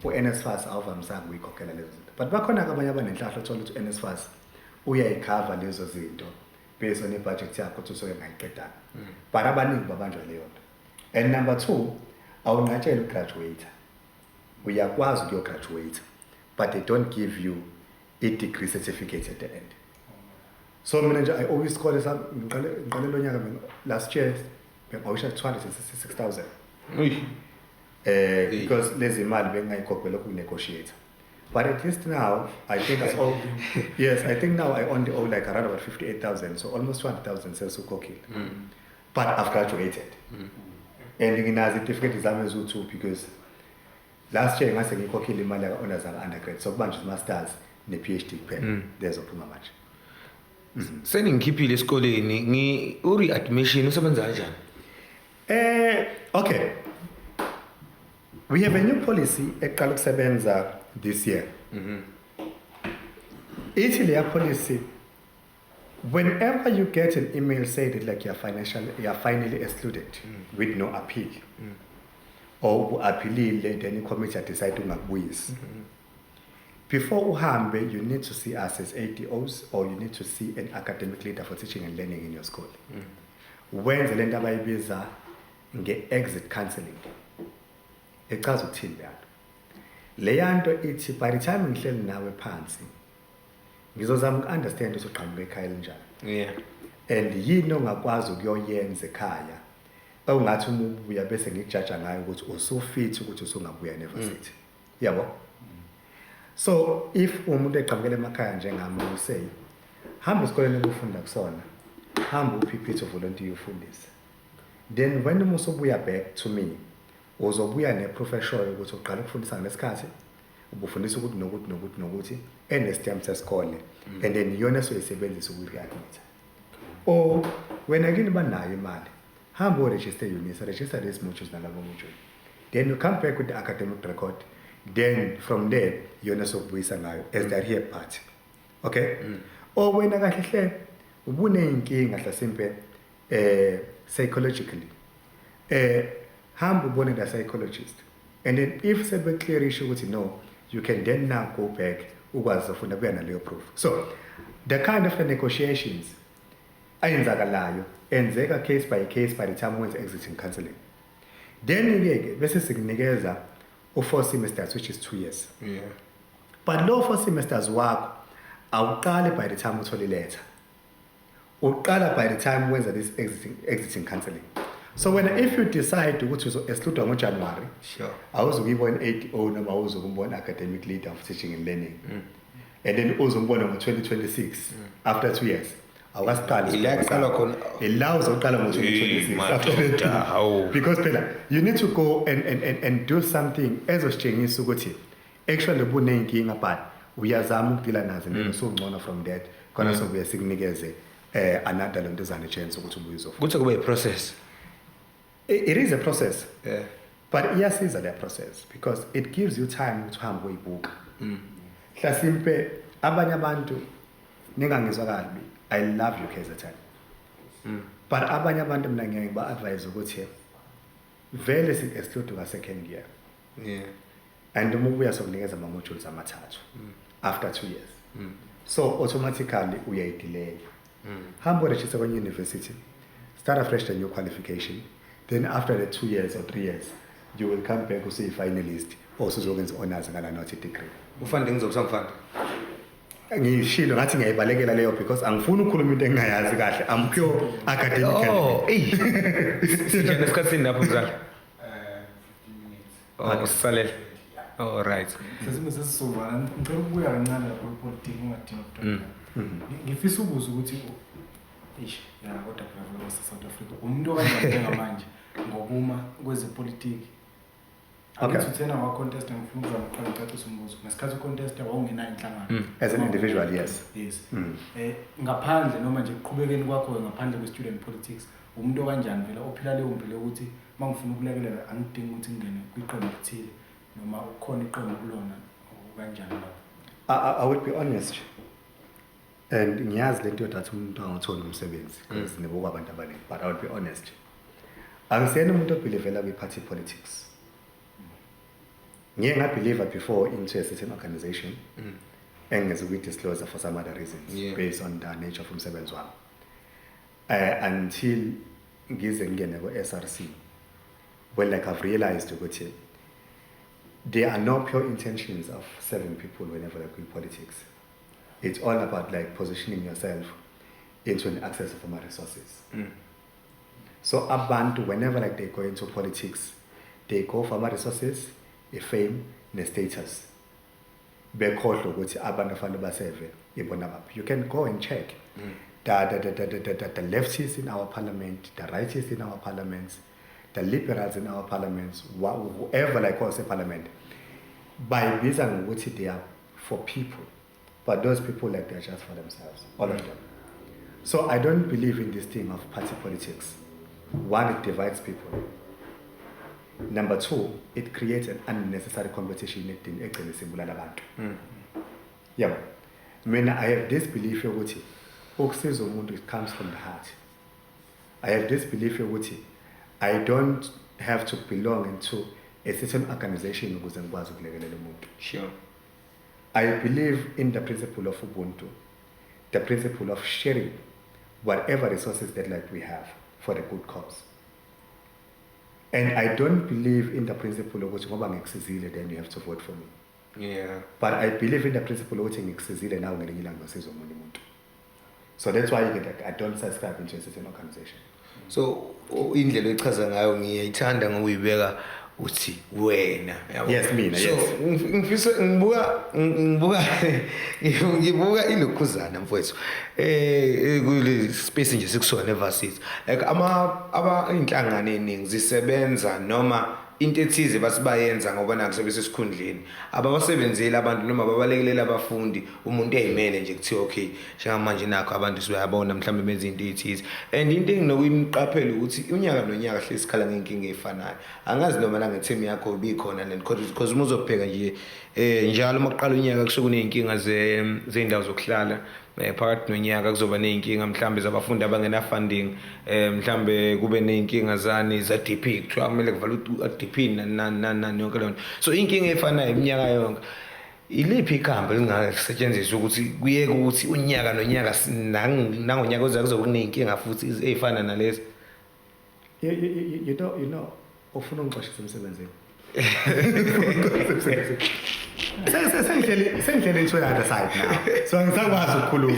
Speaker 1: u-NSFAS awuvamisanga ukuyikhokhela lezo zinto. But bakhona-ke abanye abanenhlahla, othola ukuthi u-NSFAS uyayikhava lezo zinto based on i-budget yakho, ukuthi usuke ngayiqedanga, but abaningi babanjwa leyo nto. And number two, awunqatshelwa ugraduate, uyakwazi ukuyograduate, but they don't give you i-degree certificate at the end. So mina nje I owe isikole sami, ngiqale lo nyaka mina, last year bengi-owisha 266,000.
Speaker 2: Uy.
Speaker 1: Because lezi imali bengingayikhokhela lokhu negotiate, but at least now I think I owe, yes, I think now I only owe like around about 58,000, so almost 200,000 sesukhokhile, but I've graduated and nginazo izitifiketi zami eziwu-two, because last year ngase ngikhokhile imali yaka-honors, aka-undergrad, so kuba nje masters ne-PhD kuphela lezophuma manje.
Speaker 2: Seningikhiphile esikoleni, ngi u-readmission usebenza kanjani?
Speaker 1: Okay. We have a new policy eqala ukusebenza this year. Ithi leya policy, whenever you get an email saying that like you're finally excluded with no appeal, or u-appealile then i-committee decide ungakubuyisi. Before uhambe, you need to see us as ADOs or you need to see an academic leader for teaching and learning in your school. Wenze lento abayibiza nge-exit counseling. Echaza ukuthini leyo nto? Leya nto ithi by the time ngihleli nawe phansi, ngizozama uku-understand ukuthi uqhamuka ekhaya elinjani. And yini ongakwazi ukuyoyenza ekhaya ongathi uma ubuya bese ngikujaja ngayo ukuthi usufit ukuthi usungabuya university. Yabo? So if umuntu eqhamukela emakhaya njengami, will say hamba esikoleni ukufunda kusona, hamba uPP to volunteer ufundise. Then when uma usubuya back to me, uzobuya ne-proof eshoyo ukuthi uqala ukufundisa ngesikhathi ubufundisa ukuthi nokuthi nokuthi nokuthi enestamp sesikole, and then iyona esoyisebenzisa ukuyi-admit. Or wena kini banayo imali, hamba uregister UNISA, register these modules nalabo module, then you come back with the academic record, then from there iyona sokubuyisa ngayo as the rehab part, okay? Or wena kahle hle ubuneyinkinga hlasimpe psychologically, hamba ubone the psychologist, and then if sebe-clearisha ukuthi no, you can then now go back, ukwazi ufunda kuya naleyo proof. So the kind of the negotiations ayenzakalayo enzeka case by case by the time wenza exiting counseling. Then ke ke bese sikunikeza u-4 semesters, which is 2 years. But lo 4 semesters wakho awuqali by the time uthola iletha, uqala by the time wenza this exiting counseling. So when if you decide ukuthi uzo-exclude ngoJanuary, awuzukuyibona ADO noma awuzukumbona academic leader of teaching and learning, and then uzombona ngo-2026 after 2 years, awukasiqali.
Speaker 2: Ila kuqala khona.
Speaker 1: Ila uzoqala ngo-2026
Speaker 2: Hey,
Speaker 1: after
Speaker 2: madoda, hawu.
Speaker 1: Because phela you need to go and do something ezositshengisa ukuthi actually buneyinkinga, but uyazama ukudila nazo, then usungcono from that khona, sobuye sikunikeze another lontuzane chance ukuthi ubuye uzofunda.
Speaker 2: Kuthi kube i-process.
Speaker 1: It is a process, but iyasiza leya process because it gives you time ukuthi uhambe uyibuka. Hlasimpe abanye abantu, ningangizwa kabi, I love you KZN, but abanye abantu mina ngeke ngiba-advise ukuthi vele si-exclude ka-second year and uma ubuya sokunikeza ama-modules amathathu after 2 years, so automatically uyayidelay. Hamba uregister kwenye university, start afresh the new qualification, then after the 2 years or 3 years you will come back usuyi-finalist or usuzokwenza i-honors ngala, not i-degree.
Speaker 2: Ufande ngizokusangifanda.
Speaker 1: Ngishilo ngathi ngiyayibalekela leyo because angifuni ukukhuluma into engingayazi kahle. I'm pure academic.
Speaker 2: Oh, eyi. Sinjani esikhathini lapho, mzala?
Speaker 3: 15 minutes.
Speaker 2: Oh, usisalele. Oh, right.
Speaker 3: Sesime sesisovala. Ngicela ukubuya kancane lapho kwipolitiki, ungadinga ukudokotela. Ngifisa ukubuza ukuthi eish ya, kodwa phela vele wase South Africa umuntu okanjani njengamanje ngokuma kwezepolitiki? Angithi uthena wa-contesta, ngifuna ukuzama ukuqala ngicacise umbuzo. Ngesikhathi u-contesta wawungenayo inhlangano.
Speaker 1: As an individual, yes.
Speaker 3: Yes. Ngaphandle noma nje kuqhubekeni kwakho ngaphandle kwe-student politics, umuntu okanjani vele ophila leyo mpilo yokuthi uma ngifuna ukulekelela angidingi ukuthi ngingene kwiqembu elithile noma ukhona iqembu kulona, kanjani lapho?
Speaker 1: I would be honest and ngiyazi lento yodathi umuntu angatholi umsebenzi because nibukwa abantu abaningi, but I would be honest, angisiyena umuntu o-believela kwi-party politics. Ngiye nga-believe before into a certain organization engizokuyi-disclose for some other reasons based on the nature of umsebenzi wami, until ngize ngingene ku-SRC, well, like I've realized ukuthi there are no pure intentions of serving people whenever they in politics. It's all about like positioning yourself into an access of my resources. So abantu, whenever like they go into politics, they go for my resources, a fame, the status. Bekhohlwa ukuthi abantu afanele ba-serve ibona baphi. You can go and check. The leftists in our parliament, the rightists in our parliaments, the liberals in our parliaments, whoever like us in parliament, bayibiza ngokuthi they are for people. But those people, like, they're just for themselves, all of them. So I don't believe in this thing of party politics. One, it divides people. Number two, it creates an unnecessary competition egcine sibulala abantu. Yabo. Mina I have this belief yokuthi ukusiza umuntu, it comes from the heart. I have this belief yokuthi I don't have to belong into a certain organization ukuze ngikwazi ukulekelela umuntu. I believe in the principle of Ubuntu, the principle of sharing whatever resources that like we have for the good cause. And I don't believe in the principle of ukuthi ngoba ngikusizile then you have to vote for me. But I believe in the principle ukuthi ngikusizile nawe ngelinye ilanga ngosiza omunye umuntu. So that's why I don't subscribe into a certain organization.
Speaker 2: So indlela oyichaza ngayo ngiyayithanda ngoba uyibeka uthi wena, yabo.
Speaker 1: Yes, mina,
Speaker 2: So,
Speaker 1: yes.
Speaker 2: Ngifisa ngibuka ilokhuzana mfowethu. Kule space nje sikusona evarsity. Like ama inhlangano eziningi zisebenza noma into ethize bathi bayenza ngoba nakho sebesesikhundleni. Ababasebenzeli abantu noma babalekelela abafundi, umuntu eyimele nje kuthiwa okay njengamanje nakho abantu siyabona mhlawumbe benza into ethize. And into enginokuyiqaphela ukuthi unyaka nonyaka hlezi sikhala ngenkinga efanayo. Angazi noma la nge-team yakho ibikhona le because uma uzobheka nje, njalo uma kuqala unyaka kusuke kuney'nkinga zey'ndawo zokuhlala. Phakathi nonyaka kuzoba ney'nkinga mhlambe zabafundi abangena funding, mhlambe kube ney'nkinga zani za DP, kuthiwa kumele kuvalwe u-DP nani, nani, nani, nani, yonke leyo nto. So inkinga efanayo iminyaka yonke. Iliphi ikhambi elingasetshenziswa ukuthi kuyeke ukuthi unyaka nonyaka nangonyaka ozayo kuzobe kuney'nkinga futhi ey'fana nalezi?
Speaker 1: Ufuna ungixoshise emsebenzini. Sengihleli into the other side now. So angisakwazi ukukhuluma.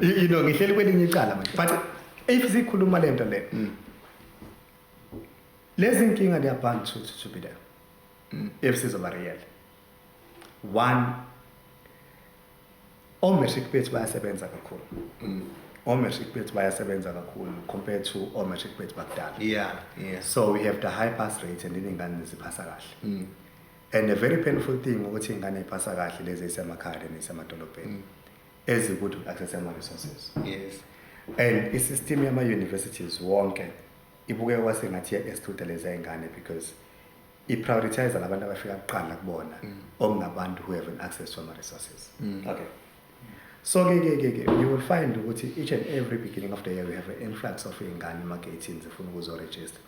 Speaker 1: Ngihleli kwelinye icala manje. But if sikhuluma lento le, lezi inkinga they are bound to be there. If sizoba real. One, o-matric bethu bayasebenza kakhulu. O-matric bethu bayasebenza kakhulu compared to o-matric bethu bakudala. So we have the high pass rate and izingane ziphasa kahle. And a very painful thing ukuthi ingane iphasa kahle lezi ezisemakhaya nezisemadolobheni. Ezikude access ama resources. And i-system yama universities wonke ibukeka kwasengathi iya-exclude lezi ingane because i-prioritize labantu abafika kuqala kubona okungabantu who have an access to ama resources. Okay. So ke you will find ukuthi each and every beginning of the year we have an influx of ingane ema-gates zifuna ukuzo-register.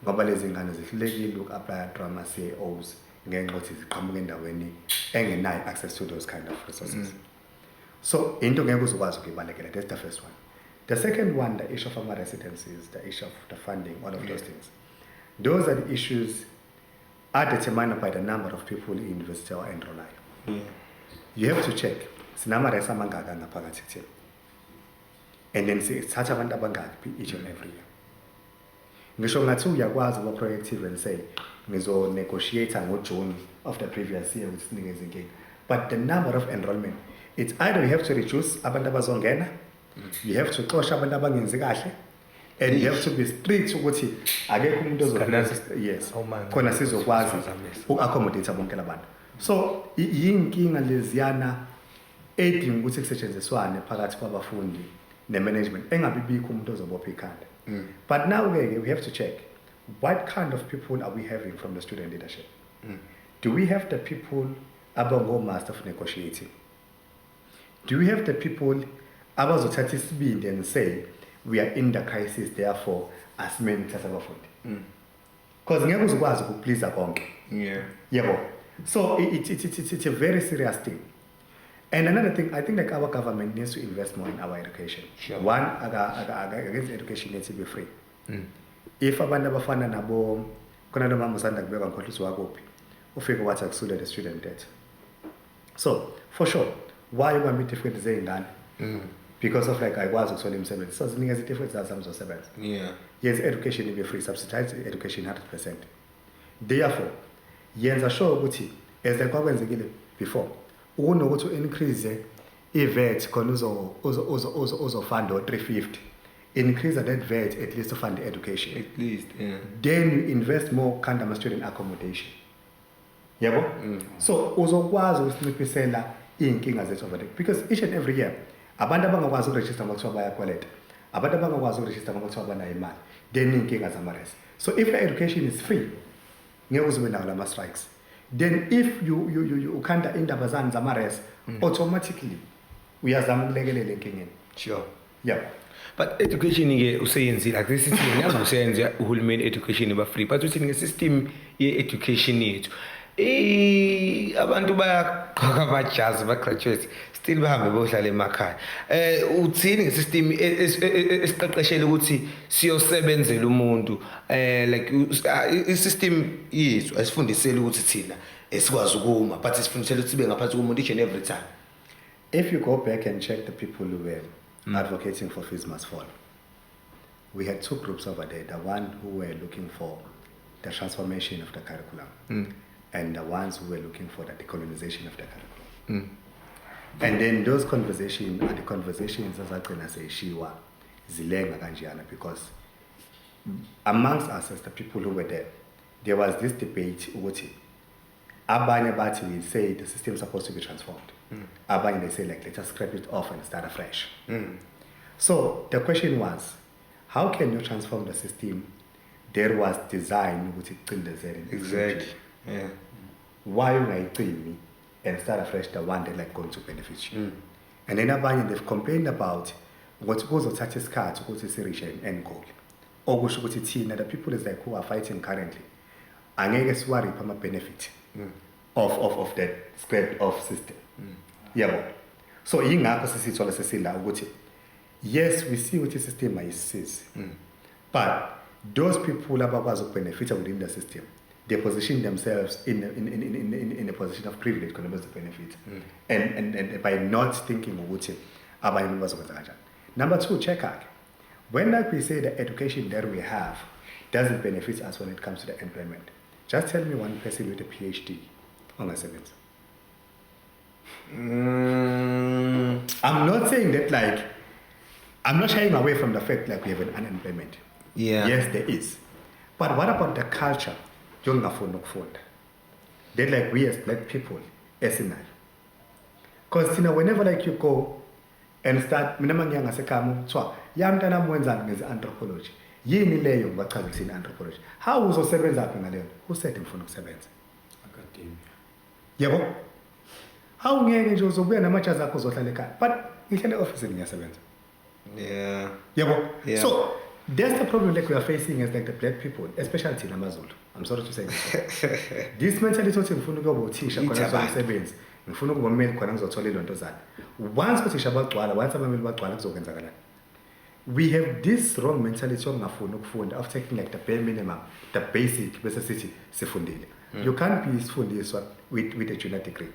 Speaker 1: Ngoba lezi ingane zihlulekile uku-apply through ama-C A Os ngenxa yokuthi ziqhamuka endaweni engenayo access to those kind of resources. So into ngeke uzokwazi ukuyibalekela, that's the first one. The second one, the issue of our residences, the issue of the funding, all of those things. Those are the issues are determined by the number of people in university or enroll. You have to check. Sinama-res amangaka ngaphakathi kuthina. And then sithatha abantu abangaki each and every year. Ngisho ngathi uyakwazi ukuba proactive and say ngizo-negotiate ngo-June of the previous year ukuthi sinikeze inkinga. But the number of enrollment, it's either you have to reduce abantu abazongena, you have to xosha abantu abangenzi kahle. And you have to be strict ukuthi akekho umuntu ozofika, yes,
Speaker 2: Oh, man.
Speaker 1: khona sizokwazi
Speaker 2: Siphazamisa.
Speaker 1: uku-accommodate bonke labantu. So yinkinga leziyana edinga ukuthi kusetshenziswane phakathi kwabafundi ne-management, engabi bikho umuntu ozobopha ikhanda. But now ke we have to check what kind of people are we having from the student leadership. Do we have the people abango-master of negotiating? Do we have the people abazothatha isibindi and say we are in the crisis, therefore asimeni kuthatha abafundi? Because ngeke uzukwazi ukupleasa konke. Yebo, so it's a very serious thing. And another thing, I think like our government needs to invest more in our education. One, aka education needs to be free. If abantu abafana nabo khona lo mama usanda kubeka, ngikhohlisa wakuphi, ufike wathi akusule the student debt. So for sure, why ubambe i-different zey'ngane? Because of like ayikwazi ukuthola imisebenzi, so zinikeza i-different zami zosebenza. Yes, education ibe free, subsidize education 100%. Therefore yenza sure ukuthi as like kwakwenzekile before, ukunokuthi u-increase i-VAT khona uzofunda o-350, increase that VAT at least to fund the education.
Speaker 2: At least, yeah.
Speaker 1: Then you invest more kind of student accommodation, yabo. So uzokwazi ukusinciphisela iy'nkinga zethu over there, because each and every year abantu abangakwazi ukurejista ngoba kuthiwa bayakweleta, abantu abangakwazi ukurejista ngoba kuthiwa banayo imali, then iy'nkinga zama-res. So if the education is free, ngeke uze ube nawo lama-strikes. Then if you ukhanda indaba zani zama-res, automatically uyazama ukulekelela enkingeni. Yeah.
Speaker 2: But education ke useyenzile, like this system ngiyazi useyenza uhulumeni, education iba free, but uthini nge-system ye-education yethu? Abantu bayagqoka amajazi, ba-graduate, still bahambe bohlala emakhaya. Uthini nge-system esiqeqeshele ukuthi siyosebenzela umuntu? Like i-system yethu ayisifundiseli ukuthi thina esikwazi ukuma, but sifundisele ukuthi sibe ngaphansi komuntu each and every time.
Speaker 1: If you go back and check the people who were advocating for Fees Must Fall, we had two groups over there. The one who were looking for the transformation of the curriculum and the ones who were looking for the decolonization of the curriculum. And then those conversations are the conversations ezagcina seyishiwa zilenga kanjeyana, because amongst us as the people who were there, there was this debate ukuthi abanye bathi we say the system is supposed to be transformed. Abanye they say like let us scrap it off and start afresh. So the question was, how can you transform the system there was designed ukuthi icindezele? Why ungayicimi and start afresh the one that like going to benefit you? And then abanye they've complained about ukuthi kuzothatha isikhathi ukuthi si-reach an end goal. Okusho ukuthi thina the people is like who are fighting currently angeke siwariphe ama-benefit of that scrap off system. Yabo. So yingakho sisithola sesila ukuthi yes, we see ukuthi system ayisisizi. But those people abakwazi ukubenefita within the system, they position themselves in a position of privilege khona bezo-benefit. And by not thinking ukuthi abanye abantu bazokwenza kanjani. Number two, check out. When like we say the education that we have doesn't benefit us when it comes to the employment, just tell me one person with a PhD ongasebenzi. I'm not saying that like, I'm not shying away from the fact like we have an unemployment. Yes, there is. But what about the culture? Yokungafuni ukufunda. Then like we as black people, esinayo. Because you know, whenever like you go and start, mina mangiya ngasekhaya kuthiwa ya mntanami wenzani ngeze anthropology. Yini leyo ngibachaza ukuthi yini anthropology. How uzosebenza phi ngaleyo? Who said ngifuna ukusebenza?
Speaker 3: Academia.
Speaker 1: Yebo. How ngeke nje uzobuya namajazi akho uzohlala ekhaya. But ngihlele e-office ngiyasebenza. Yebo. So that's the problem like we are facing as like the black people, especially thina amaZulu. I'm sorry to say this. This mentality othi ngifuna ukuba uthisha khona
Speaker 2: Ithi abantu.
Speaker 1: ngizomsebenzi, ngifuna ukuba ummeli khona ngizothola ilonto zami. Once uthisha bagcwala, once abameli bagcwala kuzokwenzakalani? We have this wrong mentality yokungafuni ukufunda, of taking like the bare minimum, the basic, bese sithi sifundile. You can't be isifundiswa with a junior degree.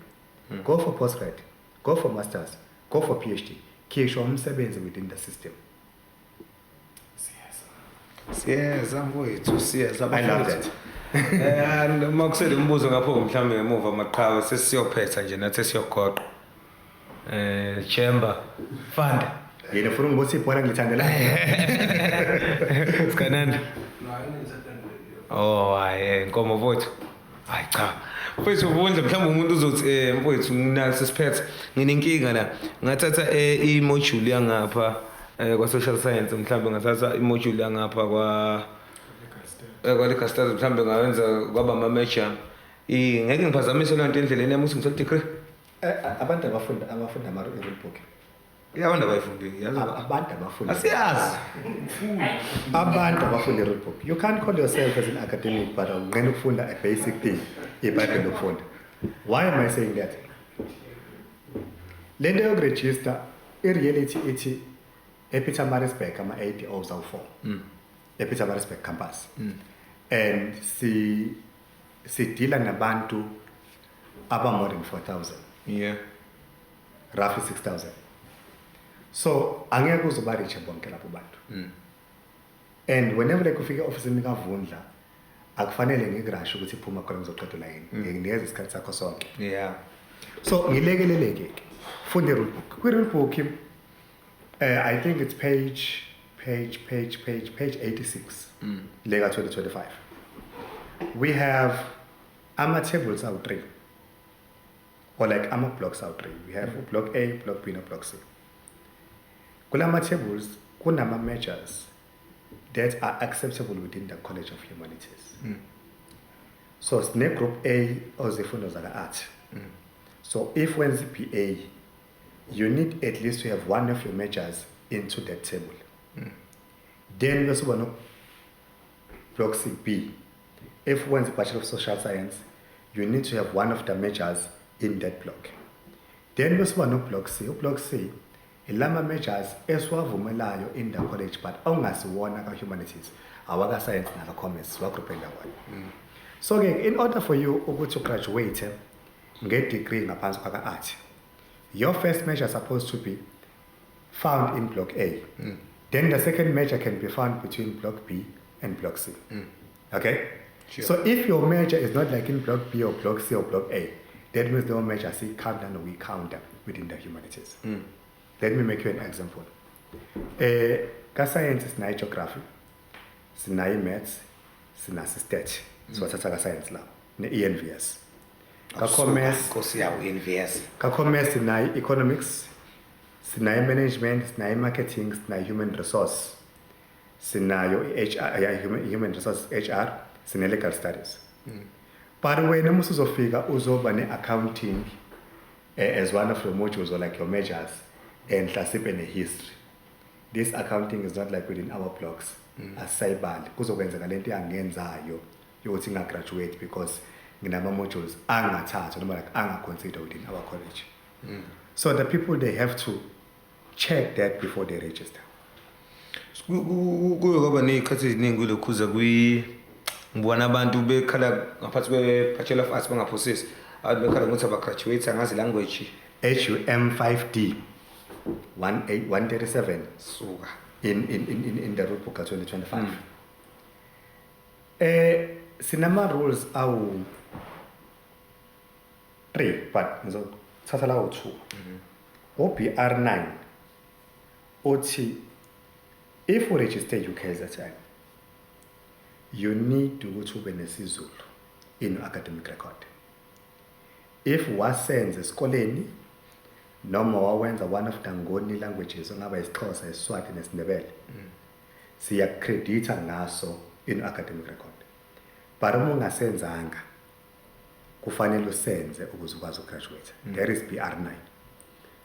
Speaker 1: Go for postgrad, go for masters, go for PhD. Khishwa umsebenzi within the system.
Speaker 2: Siyeza mfowethu, siyeza.
Speaker 1: I love that.
Speaker 2: Uma kusele umbuzo ngapho mhlawumbe ngemuva maqhawe sesiyophetha nje nathi sesiyogoqa. Chamber Fund.
Speaker 1: Yena ufuna ngibothi ibhola ngilithandela.
Speaker 2: Oh hayi, inkomo mfowethu. Hayi cha. Mfowethu Vundla, mhlawumbe umuntu uzothi, mfowethu, nginaso siphethe, nginenkinga la. Ngathatha i-module yangapha kwa social science, mhlawumbe ngathatha i-module yangapha kwa legal studies, mhlawumbe ngawenza kwaba ama major. Ngeke ngiphazamise loo nto endleleni yami ukuthi ngithole degree?
Speaker 1: Abantu abafunda ama rule book.
Speaker 2: Ya, abantu abayifundi, yazi.
Speaker 1: Abantu abafunda.
Speaker 2: Asiyazi.
Speaker 1: Abantu abafunda i-rule book. You can't call yourself as an academic but awunqena ukufunda a basic thing, iBhayibheli lokufunda. Why am I saying that? Le nto yokurejista, i-reality ithi ePietermaritzburg ama-ADOs awu-4. EPietermaritzburg campus. And si sidila nabantu aba more than 4000. Roughly 6000. So angeke uzoba reach bonke lapho bantu. And whenever like ufika office kaVundla, akufanele ngikurush ukuthi iphuma khona ngizoqeda line. Ngikunikeza isikhathi sakho sonke. So ngilekeleleke ke. Funda i-rule book. Kwi-rule book, I think it's page 86. Lega 2025. We have ama tables out 3. Or like ama blocks out 3. We have block A, block B, no block C. Kulama tables kunama majors that are acceptable within the College of Humanities. So sine group A ozifundo zaka art. So if wenza BA, you need at least to have one of your majors into that table. Then bese uba no block C B. If wenza Bachelor of Social Science, you need to have one of the majors in that block. Then bese uba no block C. Block C ilama majors esiwavumelayo in the college but ongasiwona ka humanities, awaka science naka commerce, siwagroup ndawonye. So ke in order for you ukuthi ugraduate nge-degree ngaphansi kwaka art, your first major is supposed to be found in block A. Then the second major can be found between block B and block C. Okay?
Speaker 2: Sure.
Speaker 1: So if your major is not like in block B or block C or block A, that means the major C count and we count within the humanities. Let me make you an example. Ka science sinayo geography, sinayo maths, sinayo stat. So wathatha ka science la ne ENVS. Ka commerce,
Speaker 2: Nkosi yawo ENVS.
Speaker 1: Ka commerce sinayo economics, sinayo management, sinayo marketing, sinayo human resource. Sinayo HR, yeah, human resource HR, sine legal studies. But wena uma usuzofika uzoba ne accounting as one of your modules or like your majors, and mhlawumbe ne history. This accounting is not like within our blocks. Asayibali kuzokwenzeka lento yangenzayo yokuthi ngingagraduate because nginama modules angathathwa noma like angaconsider within our college. So the people, they have to check that before they register.
Speaker 2: Kuye kwaba ney'khathi eziningi kulokhuza kwi ngibona abantu bekhala ngaphansi kwe-Bachelor of Arts, bangaphosisi, abantu bekhala ngokuthi abagraduate angazi language.
Speaker 1: HUM 5D 18137.
Speaker 2: Suka.
Speaker 1: In the rule book 2025. Sinama rules awu 3, but ngizothatha lawo 2. OBR 9 othi if you register UKZN, you need ukuthi ube nesiZulu in your academic record. If wasenza esikoleni noma wawenza one of the Ngoni languages, ongaba isiXhosa, isiSwati nesiNdebele, siyakreditha ngaso in your academic record. But uma ungasenzanga, kufanele usenze ukuze ukwazi ukugraduate. There is BR9.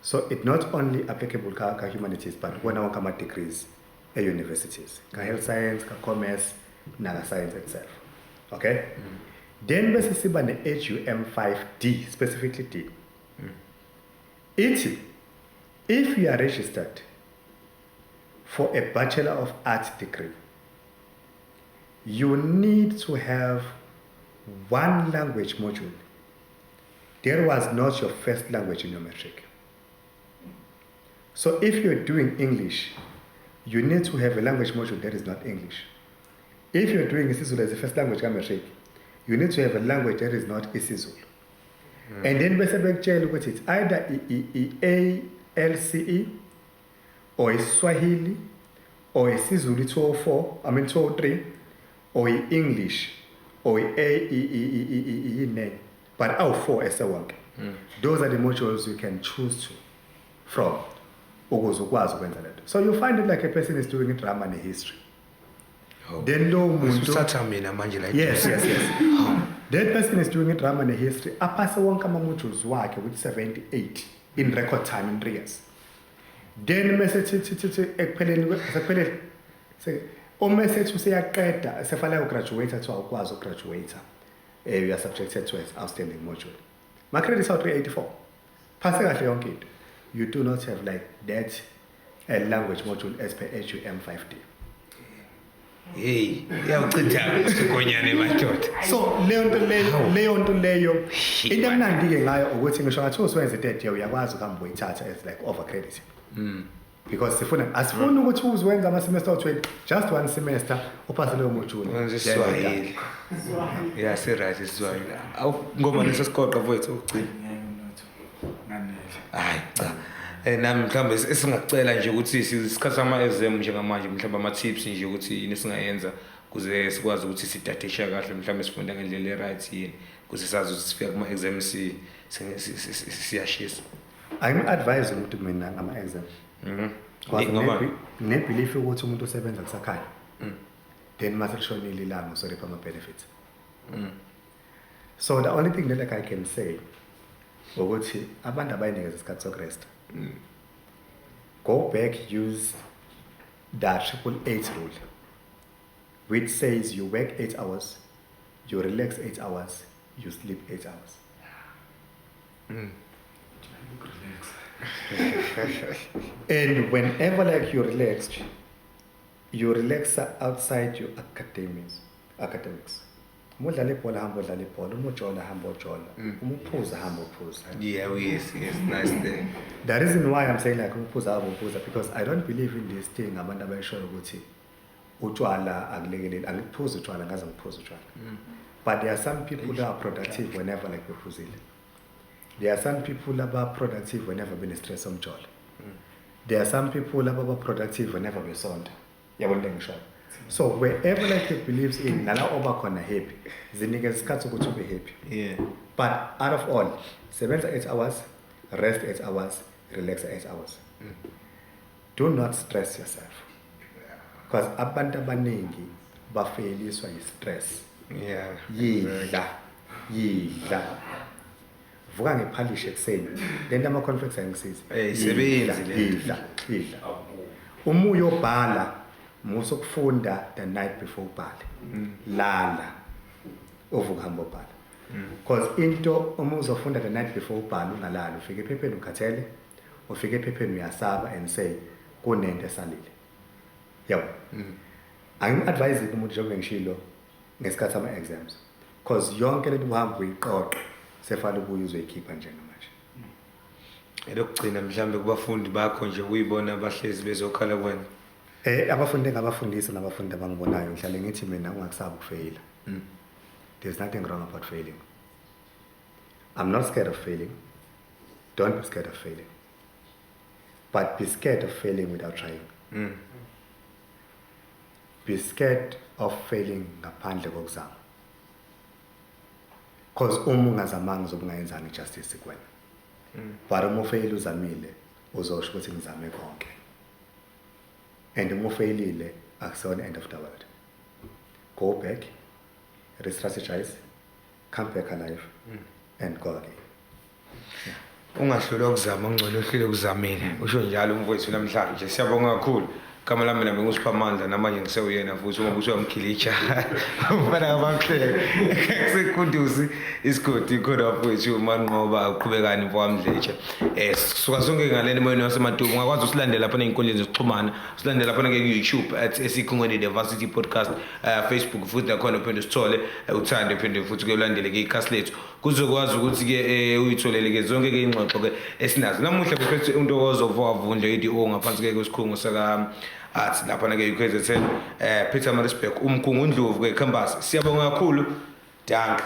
Speaker 1: So it not only applicable ka humanities but kuwona wonke ama degrees e-universities, ka health science, ka commerce, naka science itself. Okay? Then bese siba ne HUM 5D, specifically D. Ithi if you are registered for a Bachelor of Arts degree, you need to have one language module. There was not your first language in your matric. So if you're doing English, you need to have a language module that is not English. If you're doing isiZulu as the first language ka-matric, you need to have a language that is not isiZulu. And then bese bekutshela ukuthi it's either I A L C E or iSwahili or isiZulu 204, I mean 203, or i-English or i-A E E E E E E ne, but awu-4 esewonke. Those are the modules you can choose to from ukuze ukwazi ukwenza lento. So you find it like a person is doing drama ne-history, then lo muntu
Speaker 2: Usatha mina manje la.
Speaker 1: Yes, that person is doing drama ne-history, aphase wonke ama-modules wakhe with 78 in record time in 3 years. Then mese thi thi thi thi ekupheleni sekupheleni uma sethi useyaqeda, sefanele ugraduate, athi awukwazi ugraduate, you are subjected to an outstanding module, ma credits awu 384, phase kahle yonke into. You do not have like that language module as per HUM 5D.
Speaker 2: Hey, iyawuchitha isikonyane madoda.
Speaker 1: So leyo nto leyo into emnandi ke ngayo ukuthi ngisho ngathi usuwenza third year, uyakwazi ukuhamba uyithatha as like over credit, because sifuna, asifuni ukuthi uziwenza ama semester awu-20, just one semester uphase leyo module.
Speaker 2: Wenza
Speaker 1: Then you're done.
Speaker 2: iSwahili. Yeah, si-right iSwahili. Awu, ngoba leso sigoqa mfowethu ukugcina.
Speaker 3: Ngeke mnotho, nganele.
Speaker 2: Hayi cha. Nami mhlawumbe esingakucela nje ukuthi isikhathi sama exam njengamanje, mhlawumbe ama tips nje ukuthi yini esingayenza kuze sikwazi ukuthi sidadisha kahle, mhlawumbe sifunda ngendlela e-right yini, kuze sazi ukuthi sifika kuma exam siyashisa.
Speaker 1: Angim-advise umuntu mina ngama-exam. Because
Speaker 2: Ngoba
Speaker 1: ngine-belief ukuthi umuntu usebenza kusakhanya, then mase lishonile ilanga usoripha ama-benefits. So the only thing that like I can say ukuthi abantu abayinikeza isikhathi sokurest, go back, use the 888 rule, which says you work 8 hours, you relax 8 hours, you sleep 8 hours.
Speaker 3: Relax.
Speaker 1: And whenever like you relaxed, you relax outside your academics. Uma udlala ibhola, hamba udlala ibhola. Uma ujola, hamba ujola. Uma uphuza, hamba uphuza.
Speaker 2: Yeah, yes, nice there.
Speaker 1: The reason why I'm saying like uphuza, hamba uphuza, because I don't believe in this thing abantu abayishoyo ukuthi utshwala akulekeleli. Angiphuzi utshwala, ngaze ngiphuze utshwala, but there are some people who are productive whenever like bephuzile. There are some people aba productive whenever bene-stress omjolo. There are some people ababa productive whenever besonta, yabona into engishoyo? So wherever like you believes in, nala oba khona happy, zinikeza isikhathi ukuthi ube happy. But out of all, sebenza 8 hours, rest 8 hours, relax 8 hours. Do not stress yourself, because abantu abaningi bafayiliswa yi-stress. Yidla, yidla, vuka ngephalishi ekuseni. Lento ama-cornflakes ayingisizi.
Speaker 2: Eh, isebenzi lento.
Speaker 1: Yidla, yidla. Uma uyobhala, musa ukufunda the night before ubhale. Lala, uvuka hamba ubhala, because into uma uzofunda the night before ubhala ungalali, ufike ephepheni ukhathele, ufike ephepheni uyasaba and say kunento esalile, yabo. Angim-advise umuntu, njengoba ngishilo, ngesikhathi sama-exams, because yonke lento uhamba uyiqoqa, sefana ubuye uzoyikhipha njengamanje.
Speaker 2: Elokugcina mhlawumbe kubafundi bakho nje, kuyibona abahlezi bezokhala kuwena.
Speaker 1: Abafundi engabafundisa nabafundi abangibonayo, ngihlale ngithi mina ungakusabi ukufeyila. There's nothing wrong about failing. I'm not scared of failing. Don't be scared of failing, but be scared of failing without trying. Be scared of failing ngaphandle kokuzama, cause uma ungazamanga uzobe ungayenzanga i-justice kuwena. But uma ufeyile uzamile, uzosho ukuthi ngizame konke. And uma ufeyilile, akusona end of the world. Go back, re-strategize, come back alive and go again.
Speaker 2: Ungahlulwa ukuzama, ngcono uhlule ukuzamile, usho njalo umfowethu namhlanje. Siyabonga kakhulu. Igama lami nami nguSiphamandla, namanje ngisewuyena futhi uma kuthiwa mkhilitsha umfana kaMahleke kusekunduzi isigodi khona mfowethu uManqoba. Uqhubekani mfowamdletshe? Sisuka sonke ngaleni emoyeni waseMaduku. Ungakwazi usilandela lapha ney'nkundleni zokuxhumana, usilandela lapha ku-YouTube at Esikhungweni The Varsity Podcast, Facebook futhi nakhona uphinde usithole, uthande phinde futhi kuyolandele ke ikhasi lethu, kuzokwazi ukuthi-ke uyitholele-ke zonke-ke ingxoxo-ke esinazo namuhla. Bephethe uNtokozo Vundle, i-DO ngaphansi-ke kwesikhungo saka Arts laphana-ke UKZN, Pietermaritzburg, uMgungundlovu ke campus. Siyabonga kakhulu, dankie.